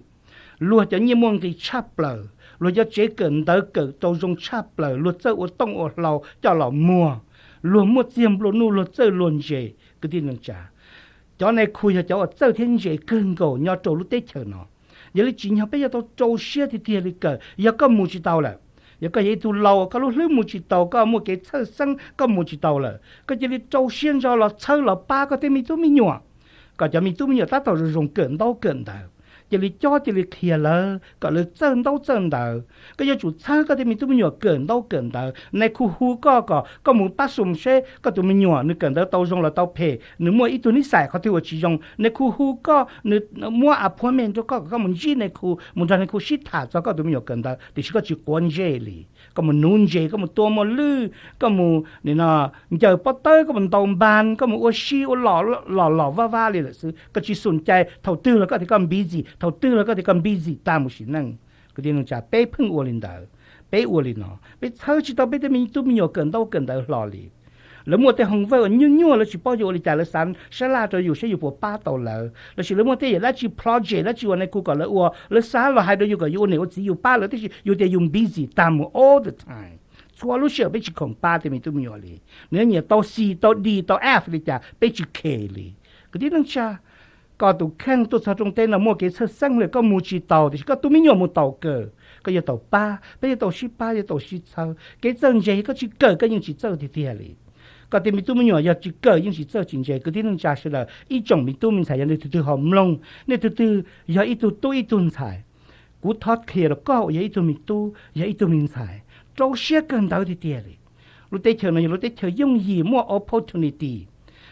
luag cov nyiaj muaj nqis tshaj plaws, luag cov tsev kawm ntawv kawm tau zoo tshaj plaws, luag txawj ua tooj ua hlau coj los muag, luag muaj txiag nplua nuj, luag txawj luag ntse. Kwv tij neej tsa, cov nai khu yog cov uas txawj thiab ntse kawg nkaus nyob rau lub teb chaws no. Yog li tsim nyog peb yuav tau rau siab tiag tiag li kawm. Yog koj mus tsis tau lawm, yog koj yog ib tug laus, koj lub hlwb mus tsis tau, koj muaj kev txhawj xeeb, koj mus tsis tau lawm, koj cia li rau siab ntso los txhawb los pab koj tej me tub me nyuam, kom cov me tub me nyuam tab tom zoo zoo kawm ntaub kawm ntawv. Cia li cob, cia li qhia lawv kom lawv txawj ntaub txawj ntawv. Koj yuav tsum txhawb koj tej me tub me nyuam kawm ntaub kawm ntawv. Nai khu hu koj kom koj mus pab xum seb koj tus me nyuam nws kawm ntawv tau zoo los tau phem, nws muaj ib tug nij xais qhov twg uas tsis zoo. Nai khu hu koj, nws muab appointment rau koj kom koj mus ntsib nai khu, mus nrog nai khu sib tham txog koj tus me nyuam kawm ntawv, tiam sis koj tsis quav ntsej li. Koj mus nuv ntses, koj mus tua muas lwj, koj mus ncaws pob tawb, koj mus ntaus npas, koj mus ua si ua los los los vaj vaj li lawm xwb. Koj tsis xum cai, thaum twg los koj tias koj busy, Thaum twg los koj tias koj busy tag mus sim neej. Kwv tij neej tsa, peb pheej ua li ntawd, peb ua li no, peb txhawb tsis tau peb tej me tub me nyuam kawm ntaub kawm ntawv hlo li. Lawv muaj tej homework uas nyuaj nyuaj, lawv tsis paub yuav ua li cas, lawv xav sab laj rau yus saib yus puas pab tau lawv, lossis lawv muaj tej yam dab tsi project dab tsi uas nej kuj kom lawv ua, lawv xav los hais rau yus kom yus ua niam ua txiv yus pab lawv, tiam sis yus tias yus busy tag mus all the time. Txhua lub sij hawm peb tsis khoom pab tej me tub me nyuam li. Nws nyiam tau C, tau D, tau F li cas peb tsis care li. Kwv tij neej tsa, koj tus kheej tuaj txog rooj teb no muaj kev txhawj xeeb lawm, koj mus tsis taus, tiam sis koj tus me nyuam mus taus kawg, koj yuav tau pab, peb yuav tau sib pab, yuav tau sib txhawb. Kev txawj ntse, koj tsis kawm koj yeej tsis txawj tiag tiag li. Koj tej me tub me nyuam yog tsis kawm yeej tsis txawj tsis ntse. Kwv tij neej tsa sawv daws, ib tsoom me tub me ntxhais, yog nej tus twg ho mloog, nej tus twg yog ib tug tub ib tug ntxhais, kuv thov qhia rau koj uas yog ib tug me tub, yog ib tug me ntxhais, rau siab kawm ntawv tiag tiag li. Lub teb chaws no yog lub teb chaws yooj yim, muaj opportunity.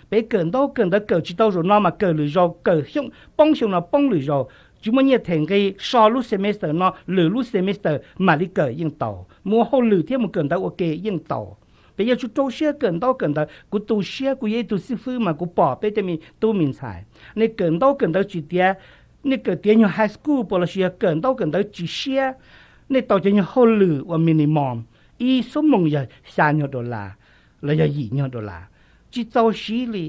Peb kawm ntaub kawm ntawv kawm tsis tau zaum no mas kawm lwm zaus, kawm xyoo, poob xyoo no poob lwm zaus, tsis muaj nyiaj them nqi, so lub semester no lwm lub semester mam li kawm yeej tau, mus ua hauj lwm thiab mus kawm ntawv ua ke yeej tau. Peb yuav tsum rau siab kawm ntaub kawm ntawv. Kuv tu siab, kuv yog ib tug xib fwb mas kuv pom peb tej me tub me ntxhais, nej kawm ntaub kawm ntawv tsis tiav, nej kawm tiav nyuag high school puas lossis yog kawm ntaub kawm ntawv tsis siab, nej tau cov nyuag hauj lwm uas minimum, ib xuab moos yog xya nyuag dollar los yog yim nyuag dollar, tsis txaus siv li.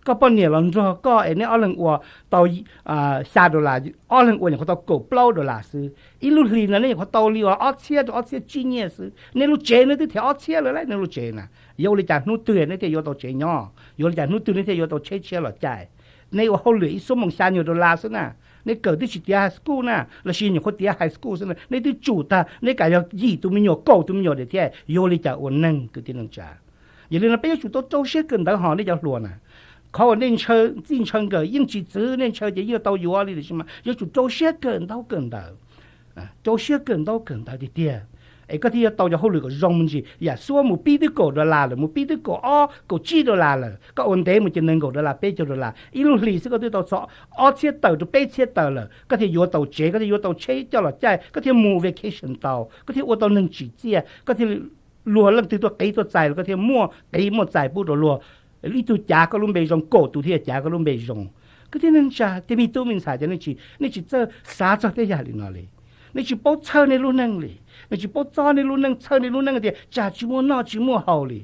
Koj poj niam los nrog koj es neb ob leeg ua tau xya dollar, ob leeg ua nyuam qhuav tau kaum plaub dollar xwb. Ib lub hlis no neb nyuam qhuav tau li uas ob txhiab rau ob txhiab tsib nyiaj xwb. Nej lub tsev no twb them ob txhiab lawm lauj, nej lub tsev na. Yuav ua li cas hnub twg neb thiaj yuav tau tsev nyob? Yuav ua li cas hnub twg neb thiaj yuav tau tsheb tshiab los caij? Neb ua hauj lwm ib xuab moos xya nyuag dollar xwb na. Neb kawm twb tsis tiav high school na, los sis nyuam qhuav tiav high school xwb na, neb twb tsum tag, neb kam yog yim tus me nyuam, kaum tus me nyuam tiag thiab, yuav ua li cas ua neeg kwv tij neej tsa? Yog li no peb yuav tsum tau rau siab kawm ntawv hos nej cov hluas na. Qhov uas nej ntshaw txij ntshaw nkawm yeej tsis txwv, nej nxhawv ces yeej tau yuav li, tiam sis mas yuav tsum rau siab kawm ntaub kawm ntawv, rau siab kawm ntaub kawm ntawv tiag tiag, es koj thiaj yuav tau cov hauj lwm kom zoo me ntsis. Yam xuab mus pib twb kaum dollar lawm, mus pib twb kaum ob kaum tsib dollar lawm, koj ua ntev mus ces nees nkaum dollar, peb caug dollar, ib lub hlis xwb koj twb tau txog ob txhiab tawm rau peb txhiab tawm lawm, koj thiaj yuav tau tsev, koj thiaj yuav tau tsheb coj los caij, koj thiaj mus vacation tau, koj thiaj ua tau neeg tsim txiaj, koj thiaj luag leej twg tuaj qiv tuaj txais los koj thiaj muaj qiv muaj txais pub rau luag. Ib tug cav koj lub npe zoo, kaum tus thiaj cav koj lub npe zoo. Kwv tij neej tsa, tej me tub me ntxhais, cov nej tsis txawj xav txog tej yam li no li. Nej tsis paub txhawb nej lub neej li. Nej tsis paub txob nej lub neej, txhawb nej lub neej tias tsam tsis muaj noj tsis muaj haus li.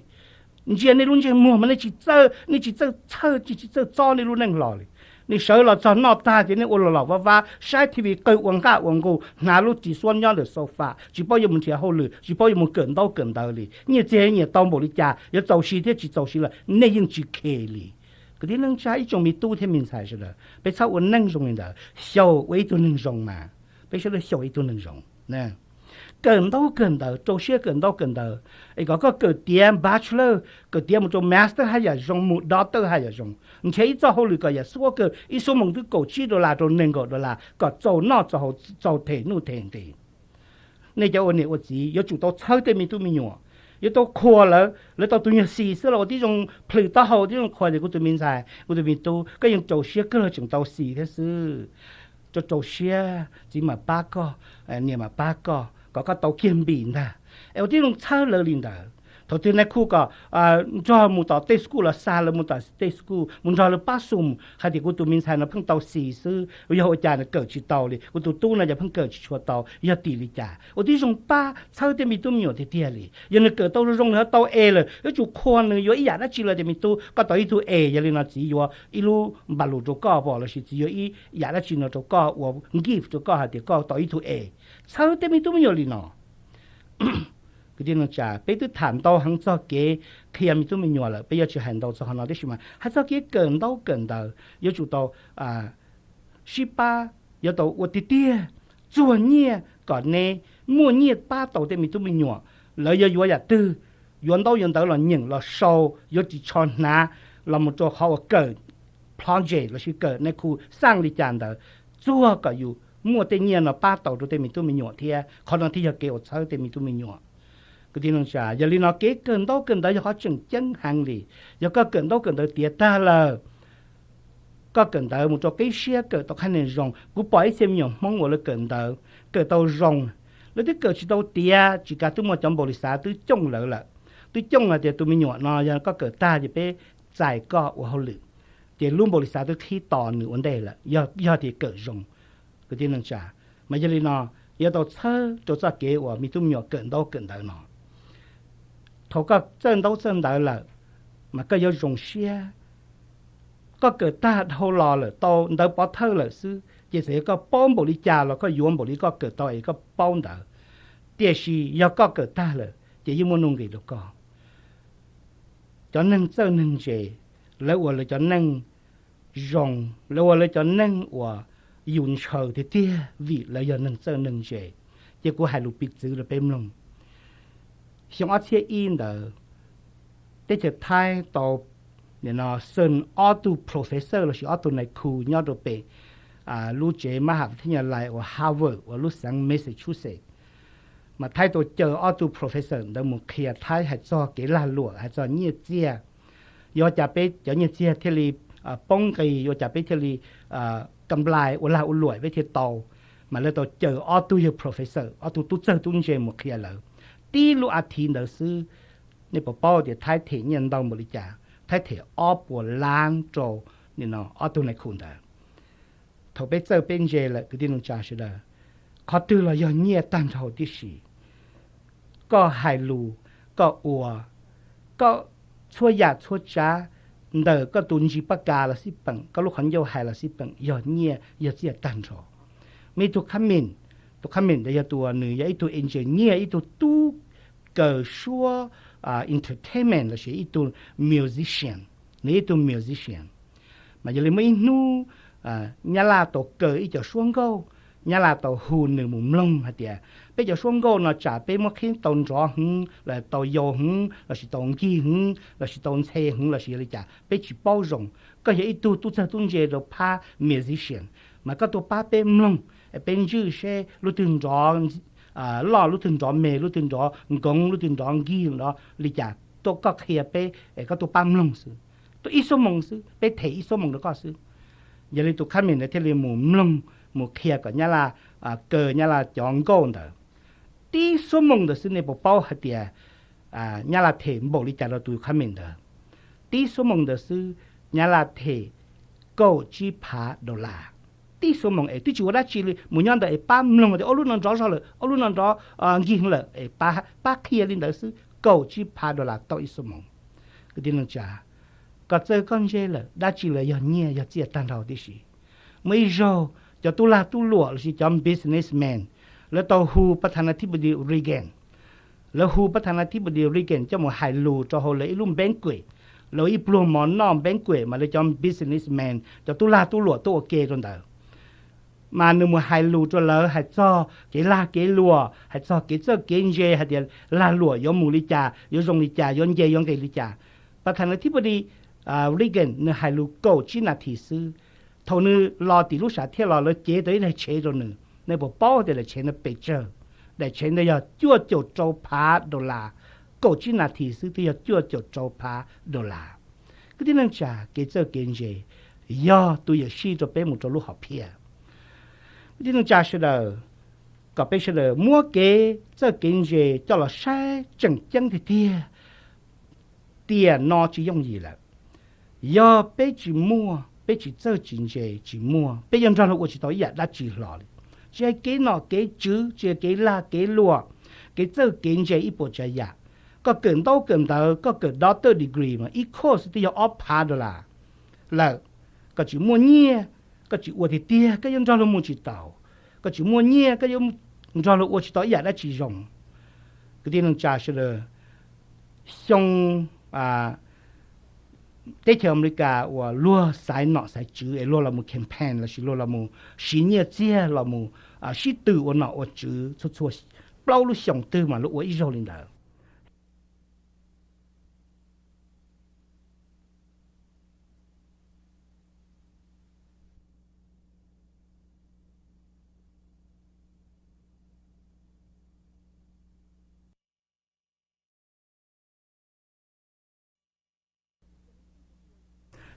Ntsia nej lub ntsej muag mas nej tsis txawj, nej tsis txawj txhawb, tsis tsis txawj txob nej lub neej hlo li. Nej sawv los txog noj tag ces nej ua los los vab vab, saib T V, qw ua nqaj ua nqug, hnav lub ris xuab nyob ntawm sofa, tsis paub yuav mus nrhiav hauj lwm, tsis paub yuav mus kawm ntaub kawm ntawv li. Nyiaj txiag nyiam tau npaum li cas, yuav txaus siv thiab tsis txaus siv los nej yeej tsis care li. Kwv tij neej tsa, ib tsoom me tub thiab me ntxhais sawv daws, peb txhob ua neej zoo li ntawd, xyaum ua ib tug neeg zoo mas. Peb sawv daws xyaum ib tug neeg zoo. Kawm ntaub kawm ntawv, rau siab kawm ntaub kawm ntawv, es kom koj kawm tiav bachelor, kawm tiav mus rau master haj yam zoo, mus doctor haj yam zoo. Nrhiav ib txoj hauj lwm kom yam xuab kawg, ib xuab moos twb kaum tsib dollar rau nees nkaum dollar kom txaus noj txaus haus, txaus them nuj them nqis. Nej cov ua niam ua txiv yuav tsum tau txhawb tej me tub me nyuam, yuav tau qhuas lawv, lawv tau tus nyuag xis xwb los ua tib zoo plhws taub hau, tib zoo qhuas tias kuv tus me ntxhais, kuv tus me tub, koj yeej rau siab kawg los tseem tau xis thiab xwb. Rau rau siab, txiv mam pab koj, niam mam pab koj, kom koj tau kiag npis ntag. Es ua tib zoo txhawb lawv li ntawd. Thaum twg nais khu kom nrog mus tom tej school los xa lawv mus tom tej school, mus nrog lawv pab xum hais tias kuv tus me ntxhais no pheej tau xis xwb, yog ua cas nws kawm tsis tau li, kuv tus tub no ces pheej kawm tsis tshua tau, yog tim li cas. Ua tib zoo pab txhawb tej me tub me nyuam tiag tiag li. Yog nws kawm tau zoo zoo, nws ho tau A lawm, yuav tsum qhuas nws, yuav ib yam dab tsi los tias me tub, koj tau ib tug A, yog li no txiv yuav ib lub npav lus rau koj pom, lossis txiv yuav ib yam dab tsi no rau koj ua gift rau koj hais tias koj tau ib tug A. Txhawb tej me tub me nyuam li no. Kwv tij neej tsa, peb twb tham ntau heev txog kev qhia me tub me nyuam lawm, peb yuav tsis hais ntau txog qhov no, tab sis mas hais txog kev kawm ntaub kawm ntawv yuav tsum tau sib pab, yuav tau ua tiag tiag, txuag nyiaj kom neb muaj nyiaj pab tau tej me tub me nyuam. Lawv yuav yuav yam twg, yuav ntaub yuav ntawv los nyeem los sau, yuav ris tsho hnav, los mus rau qhov uas kawm project lossis kawm nais khu xaj li cas ntawd, txuag kom yus muaj tej nyiaj no pab tau rau tej me tub me nyuam thiab. Qhov no thiaj yog kev uas txhawb tej me tub me nyuam. Kwv tij neej tsa, yog li no kev kawm ntaub kawm ntawv yog qhov tseem ceeb heev li. Yog koj kawm ntaub kawm ntawv tiav tag lawm, koj kawm ntawv mus rau qib siab kawm tau qhab nig zoo. Kuv pom ib txhia me nyuam Hmoob uas lawv kawm ntawv kawm tau zoo, lawv twb kawm tsis tau tiav, tsis kav twb muaj cov npaum li xav twb cooj lawv lawm. Twb cooj hais tias tus me nyuam no yog koj kawm tag ces peb txais koj ua hauj lwm, ces lub npaum li xav twb qhib tos nws ua ntej lawm, yog tias kawm zoo. kwv tij neej tsa. Mas yog li no, yuav tau txhawb rau txoj kev uas me tub me nyuam kawm ntaub kawm ntawv no. Thaum koj txawj ntaub txawj ntawv lawm, mas koj yuav zoo siab. Koj kawm tag dhau los lawm, tau ntawv pov thawj lawm xwb, ces txawm yog koj paub npaum li cas los koj yuav npaum li koj kawm tau es koj paub ntawd. Tiam sis yog koj kawm tag lawm ces yeej muaj nuj nqis rau koj. Cov neeg txawj neeg ntse, lawv ua lawv cov neej zoo, lawv ua lawv cov neej uas yus ntshaw tiag tiag vim lawv yog neeg txawj neeg ntse. Ces kuv hais lus piv txwv rau peb mloog. Xyoo ob txhiab ib ntawd, teb chaws Thaib tau xeem ob tug professor lossis ob tug nais khu nyob rau pem lub tsev mab ham thib nyas lais uas Harvard uas lub xeev Massachusetts. Mas Thaib tau caw ob tug professor ntawd mus qhia Thaib hais txog kev lag luam, hais txog nyiaj txiag. Yuav cas peb cov nyiaj txiag thiaj li poob nqis, yuav cas peb thiaj li kam nplais ua lag ua luam peb thiaj tau. Mas lawv tau caw ob tug yawg professor, ob tug tub txawj tub ntse mus qhia lawv. Tib lub a thiv ntawd xwb, nej puas paub tias Thaib them nyiaj ntau npaum li cas? Thaib them ob puas lab rau ob tug nais khu ntawd. Thaum peb txawj peb ntse lawm kwv tij neej tsa sawv daws, qhov twg los yog nyiaj tag nrho tib si. Koj hais lus, koj ua, koj txhua yam txhua tsav, ntawm koj tus ntsis paj kas los xij peem, koj lub qhov ncauj hais los xij peem, yog nyiaj yog txiaj tag nrho. Muaj ib tug Khamin, tus Khamin ntawd yog tus uas nws yog ib tug engineer, ib tug tub kaw suab entertainment lossis ib tug musician, nws ib tug musician. Mas yog li muaj ib hnub Nyab Laj tau kaw ib co suab nkauj, Nyab Laj tau hu nws mus mloog hais tias peb cov suab nkauj no tsam peb muab qhib tau nrov heev los tau yau heev lossis tau nkig heev lossis tau ntxhe heev lossis yog li cas peb tsis paub zoo. Koj yog ib tug tub txawj tub ntse rau phab musician, mas koj tuaj pab peb mloog, peb ntswj seb lub twg nrov loj, lub twg nrov me, lub twg nrov nkoov, lub twg nrov nkig nrov li cas, tuaj koj qhia peb es koj tuaj pab mloog xwb. Tuaj ib xuab moos xwb, peb them ib xuab moos rau koj xwb. Yog li tus Khamin ntawd thiaj li mus mloog, mus qhia kom Nyab Laj kaw Nyab Laj cov nkauj ntawd. Tib xuab moos ntawd xwb nej puas paub hais tias Nyab Laj them npaum li cas rau tus Khamin ntawd? Tib xuab moos ntawd xwb, Nyab Laj them kaum tsib phav dollar. Tib xuab moos es twb tsis ua dab tsi li, mus nyob ntawd es pab mloog tias ob lub no nrov zog lawm, ob lub no nrov nkig lawm es pab qhia li ntawd xwb, kaum tsib phav dollar tau ib xuab moos. Kwv tij neej tsa, koj txawj koj ntse lawm, dab tsi los yog nyiaj yog txiaj tag nrho tib si. Muaj ib zaug cov tub lag tub luam lossis cov businessman, lawv tau hu Pathanathipa Reagan, lawv hu Pathanathipa Reagan coj mus hais lus rau hauv lawv ib lub banquet, lawv ib pluag mov noj banquet mas lawv cov businessman, cov tub lag tub luam tuaj ua ke rau ntawd. Mas nws mus hais lus rau lawv hais txog kev lag kev luam, hais txog kev txawj kev ntse, hais tias lag luam yuav mus li cas, yuav zoo li cas, yuav nce yuav nqis li cas. Pathanathipa Reagan nws hais lus kaum tsib nas this xwb, thaum nws los tim lub sam thiaj los lawv cev tau ib daim tshev rau nws. Nej puas paub tias daim tshev ntawd pes tsawg? Daim tshev ntawd yog cuaj caum rau phav dollar. Kaum tsib nas this xwb twb yog cuaj caum rau phav dollar. Kwv tij neej tsa, kev txawj kev ntse yog tus yuam sij rau peb mus rau lub hom phiaj. Kwv tij neej tsa sawv daws, kom peb sawv daws muab kev txawj kev ntse coj los saib tseem ceeb tiag tiag. Tiam no tsis yooj yim lawm. Yog peb tsis muaj, peb tsis txawj tsis ntse, tsis muaj, peb yuav nrog luag ua tsis tau ib yam dab tsi hlo li. Tsis hais kev nom kev tswv, tsis hais kev lag kev luam, kev txawj kev ntse ib puas tsav yam. Koj kawm ntaub kawm ntawv, koj kawm doctor degree mas ib course twb yog ob phav dollar lawm. Koj tsis muaj nyiaj, koj tsis ua tiag tiag, koj yuav nrog luag mus tsis tau. Koj tsis muaj nyiaj, koj yuav nrog luag ua tsis tau ib yam dab tsi zoo. Kwv tij neej tsa sawv daws, xyoo teb chaws Amelikas uas luag xaiv nom xaiv tswv es luag los mus campaign lossis luag los mus siv nyiaj txiag los mus sib tw ua nom ua tswv txhua txhua plaub lub xyoos twg mas luag ua ib zaug li ntawd.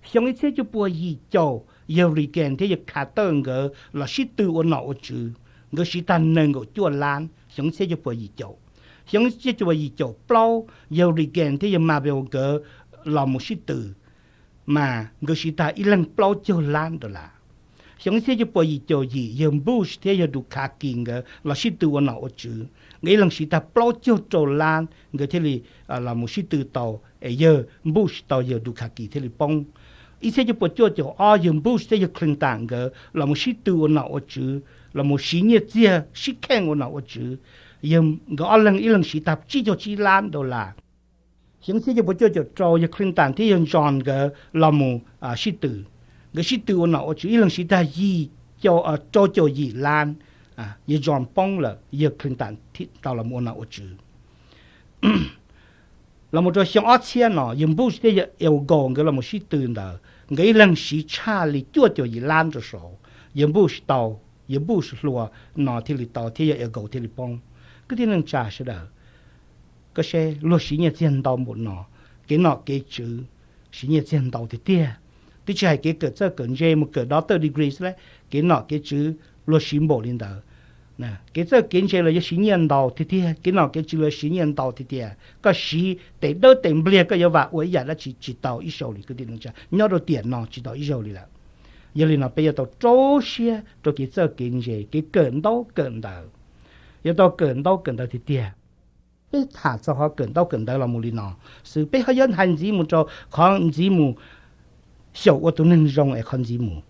Xyoo ib txhiab cuaj puas yim caum, yawg Reagan thiab yawg Carter nkawd los sib tw ua nom ua tswv, nkawd siv tag nees nkaum cuaj lab xyoo ib txhiab cuaj puas yim caum. Xyoo ib txhiab cuaj puas yim caum plaub, yawg Reagan thiab yawg Mabel nkawd los mus sib tw, mas nkawd siv tag ib leeg plaub caug lab dollar. Xyoo ib txhiab cuaj puas yim caum yim yawg Bush thiab yawg Dukakis nkawd los sib tw ua nom ua tswv, nkawd ib leeg siv tag plaub caug rau lab nkawd thiaj li los mus sib tw tau, es yawg Bush tau yawg Dukakis thiaj li poob. Ib txhiab cuaj puas cuaj caum ob yawg Bush thiab yawg Clinton nkawd los mus sib tw ua nom ua tswv, los mus siv nyiaj txiag sib kheej ua nom ua tswv, nkawd ob leeg ib leeg siv tag tsib caug tsib lab dollar. Xyoo ib txhiab cuaj puas cuaj caum rau yawg Clinton thiab yawg Jones nkawd los mus sib tw, nkawd sib tw ua nom ua tswv ib leeg siv tag yim, rau caum yim lab, yawg Jones poob lawm yawg Clinton tau los ua nom ua tswv. Los mus rau xyoo ob txhiab no yawg Bush thiab yawg Al Gore nkawd los mus sib tw ntawd nkawd ib leeg siv tshaj li cuaj caum yim lab rau saud, yawg Bush tau, yawg Bush hluas no thiaj li tau thiab yawg Al Gore thiaj li poob. Kwv tij neej tsa sawv daws, koj saib luag siv nyiaj txiag ntau npaum no, kev nom kev tswv siv nyiaj txiag ntau tiag tiag. Twb tsis hais kev kawm txawj kawm ntse mus kawm doctor degree xwb las, kev nom kev tswv luag siv npaum li ntawd. Kev txawj kev ntse los yuav siv nyiaj ntau tiag tiag, kev nom kev tswv los siv nyiaj ntau tiag tiag. Koj siv tes dawb tes npliag koj yuav vam ua ib yam dab tsi tsis tau ib zaug li kwv tij neej tsa, nyob rau tiam no tsis tau ib zaug li lawm. Yog li no peb yuav tau rau siab rau kev txawj kev ntse, kev kawm ntaub kawm ntawv, yuav tau kawm ntaub kawm ntawv tiag tiag. Peb tham txog qhov kawm ntaub kawm ntawv los mus li no xwb, peb ho yuav hais ntxiv mus rau qhov ntxiv mus, xyaum ua tus neeg zoo es qhov ntxiv mus.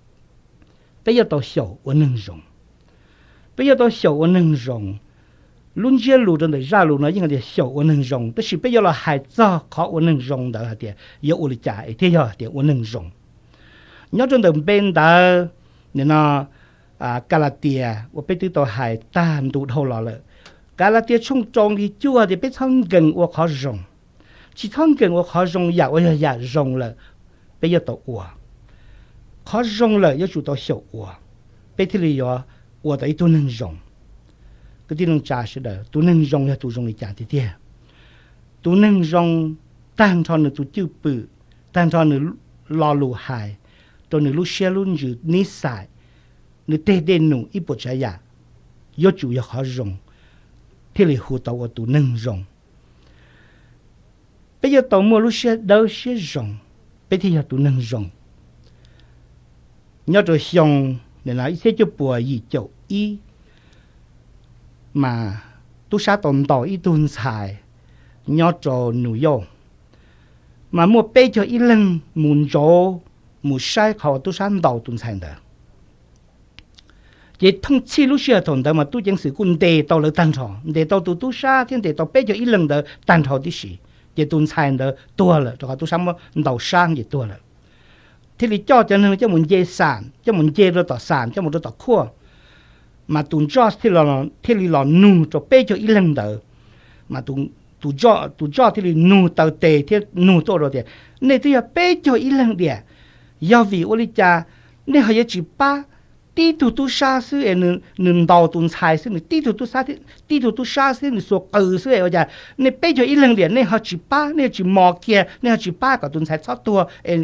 Peb yuav tau xyaum ua neeg zoo. Peb yuav tau xyaum ua neeg zoo. Lub ntsiab lus rau ntawm zaj lus no yeej hais tias xyaum ua neeg zoo, tab sis peb yuav los hais txog qhov ua neeg zoo ntawd hais tias yuav ua li cas es thiaj yog tias ua neeg zoo. Nyob rau ntawm npe ntawv, nim no Kalatias uas peb twb tau hais tag ntu dhau los lawm, Kalatias tshooj rau nqe cuaj tias peb txhob nkees ua qhov zoo. Tsis txhob nkees ua qhov zoo, yam uas yog yam zoo lawm peb yuav tau ua. Qhov zoo lawm yuav tsum tau xyaum ua, peb thiaj li yuav ua tau ib tug neeg zoo. Kwv tij neej tsa sawv daws, tus neeg zoo yog tus zoo li cas tiag tiag? Tus neeg zoo, tag nrho nws tus cwj pwm, tag nrho nws lo lus hais, rau nws lub siab lub ntsws, nib xais, nws tej dej num ib puas tsav yam, yuav tsum yog qhov zoo thiaj li hu tau ua tus neeg zoo. Peb yuav tau muaj lub siab dawb siab zoo, peb thiaj yog tus neeg zoo. Nyob rau xyoo ib txhiab cuaj puas yim caum ib, mas tub sab tau ntaus ib tug ntxhais nyob rau New York, mas muaj peb caug ib leeg mus ntsauv, mus saib qhov uas tub sab ntaus tus ntxhais ntawd. Ces thooj txhij lub sij hawm thaum ntawd mas tub ceev xwm kuj ntes tau lawv tag nrho, ntes tau tus tub sab thiab ntes tau peb caug ib leeg ntawd tag nrho tib si. Ces tus ntxhais ntawd tuag lawm, rau qhov tub sab muab ntaus sab ces tuag lawm. Thiaj li coj cov neeg coj mus nce xam, coj mus nce rau tom xam, coj mus rau tom khuaj. Mas tus ntsuj thiaj li los nug rau peb caug ib leeg ntawd, mas tus ntsuj thiaj li nug taw tes thiab nug tuaj rau tias, nej twb yog peb caug ib leeg diam, yog vim ua li cas nej ho yuav tsis pab tib tug tub sab xwb es nws ntaus tus ntxhais xwb, nws tib tug tub sab, tib tug tub sab xwb nws xuas qws xwb es ua cas nej peb caug ib leeg diam nej ho tsis pab, nej ho tsis mos kiag, nej ho tsis pab kom tus ntxhais txhob tuag es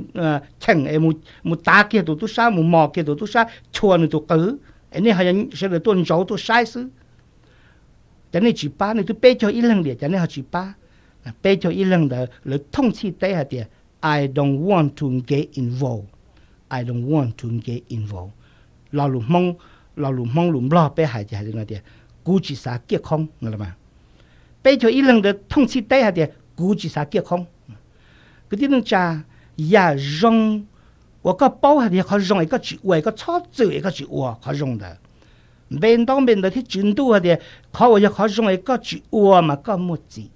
cheem es mus tav kiag tus tub sab, mus mos kiag tus tub sab, chua nws tus qws, es nej ho sawv daws tuaj ntsauv tuaj saib xwb. Ces nej tsis pab, nej twb peb caug ib leeg diam ces nej ho tsis pab. Peb caug ib leeg ntawd lawv thooj txhij teb hais tias, I don't want to get involved. I don't want to get involved. Lo lus Hmoob, lo lus Hmoob lus Nplog peb hais ces hais li no tias, kuv tsis xav kiaj khoob. Peb caug ib leeg ntawd thooj txhij teb hais tias kuv tsis xav kiaj khoob. Kwv tij neej tsa, yam zoo uas koj paub hais tias yog qhov zoo es koj tsis ua, es koj txhob txwm es koj tsis ua qhov zoo ntawd. Npe ntaub npe ntawv thiab Tswv Ntuj hais tias qhov uas yog qhov zoo es koj tsis ua mas koj muaj txim.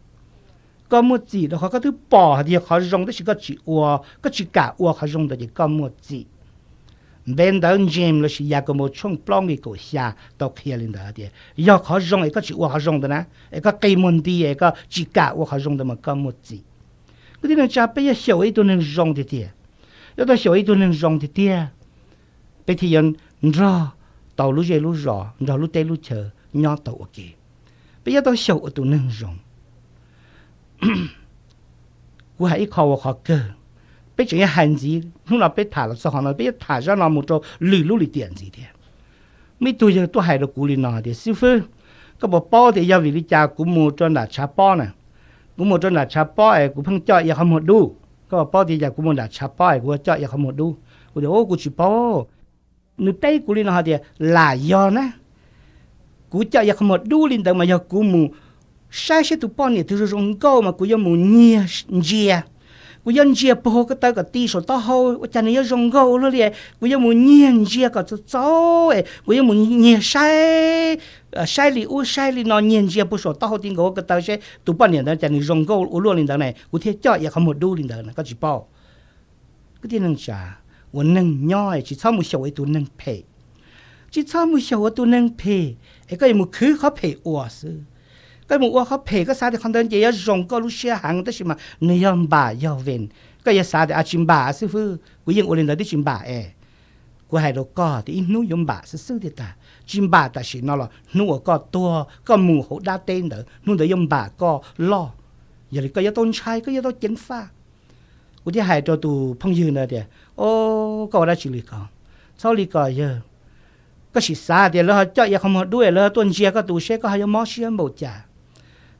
Koj muaj txim rau qhov koj twb pom hais tias yog qhov zoo tab sis koj tsis ua, koj tsis kam ua qhov zoo ntawd ces koj muaj txim. Npe ntawv James lossis Yakaunpaus tshooj plaub nqe kaum xya tau qhia li ntawd tias yog qhov zoo es koj tsis ua qhov zoo ntawd na, es koj qi muag nti es koj tsis kam ua qhov zoo ntawd mas koj muaj txim. Kwv tij neej tsa, peb yuav xyaum ua ib tug neeg zoo tiag tiag. Yuav tau xyaum ua ib tug neeg zoo tiag tiag, peb thiaj yuav nrog tau lub zej lub zos, nrog lub teb lub chaw nyob tau ua ke. Peb yuav tau xyaum ua tus neeg zoo. Kuv hais ib qho ua qhov kawg, peb tseem yuav hais ntxiv, hnub no peb tham los txog qhov no, peb yuav tham zaj no mus rau lwm lub lim tiam ntxiv thiab. Muaj ib tug yawg tuaj hais rau kuv li no tias, xib fwb, koj puas paub tias yog vim li cas kuv mus rau nram tshav pob na? Kuv mus rau nram tshav pob es kuv pheej coj ia qhov muag dub. Koj puas paub tias yog kuv mus nram tshav pob es kuv coj ia qhov muag dub? Kuv tias, kuv tsis paub. Nws teb kuv li no hais tias, lam yog na, kuv coj ib qhov muag dub li ntawd mas yog kuv mus saib seb tus poj niam twg zoo zoo nkauj mas kuv yuav mus nyiag ntsia. Kuv yuav ntsia puag ko taw kom ti saum taub hau ua cas nws yuav zoo nkauj ua luaj li. Kuv yuav mus nyiag ntsia kom txaus txaus es kuv yuav mus nyiag saib, saib li ub saib li no, nyiag ntsia puag saum taub hau ti nkaus ko taw seb tus poj niam ntawd cas nws zoo nkauj ua luaj li ntawd ne, kuv thiaj coj ib qhov muag dub li ntawd na, koj tsis paub. Kwv tij neej tsa, ua neeg nyob tsis txhob mus xyaum ib tug neeg phem. Tsis txhob mus xyaum ua tus neeg phem es koj yuav mus khwv qhov phem ua xwb. Koj mus ua qhov phem koj xav tias qhov ntawd ces yuav zoo koj lub siab heev tab sis mas nws yog npam yog ven. Koj yuav xav tias a tsis npam xwb fwb, kuv yeej ua li ntawd twb tsis npam es. Kuv hais rau koj tias ib hnub yuav npam xwb xwb tiag tag, tsis npam tam sim no los hnub uas koj tuag koj mus hauv dab teb ntawd hnub ntawd yuav npam koj loj. Yog li koj yuav tau ntshai, koj yuav tau ceev faj. Kuv thiaj hais rau tus phooj ywg ntawd tias, o, koj ua dab tsi li ko, txhob li ko yawg. Koj sim xav tias lawv ho coj ib qhov muag dub es lawv tuaj ntsia koj tus seb koj ho yuav mob siab npaum cas.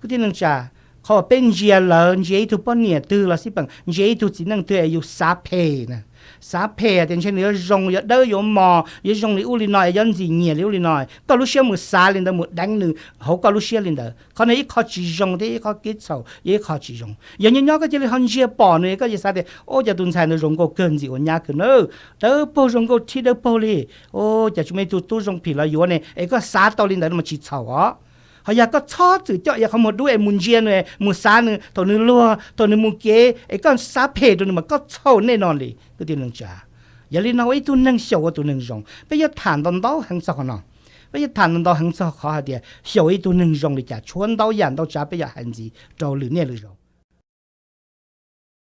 Kwv tij neej tsa, qhov uas peb ntsia lawv, ntsia ib tug poj niam twg los xij peem, ntsia ib tug txiv neej twg es yus xav phem na, xav phem tias ntshe nws yuav zoo yuav dawb yuav mos yuav zoo li ub li no es yuav ntxim nyiam li ub li no, koj lub siab mus xav li ntawd mus deev nws hauv koj lub siab li ntawd, qhov no ib qho tsis zoo thiab ib qho kev txhaum yog ib qho tsis zoo. Yog nyob nyob koj cia li ho ntsia pom nws koj cia xav tias, o, cov tus ntxhais ntawd zoo nkauj kawg, ntxim ua nyab kawg na, dawb paug, zoo nkauj thiab dawb paug li, o, cas tsis muaj ib tug tub zoo phim los yuav ne, es koj xav tau li ntawd no mas tsis txhaum os. Ho yog koj txhob txwm coj ib qhov muag dub es mus ntsia nws, mus xav nws thaum nws luag thaum nws mus kev es koj xav phem rau nws mas koj txhaum nej no li kwv tij neej tsa. Yog li no ua ib tug neeg xyaum ua tus neeg zoo, peb yuav tham ntau ntau heev txog qhov no. Peb yuav tham ntau ntau heev txog qhov hais tias xyaum ib tug neeg zoo li cas, tshuav ntau yam ntau tsav peb yuav hais ntxiv rau lwm niaj lwm zaus.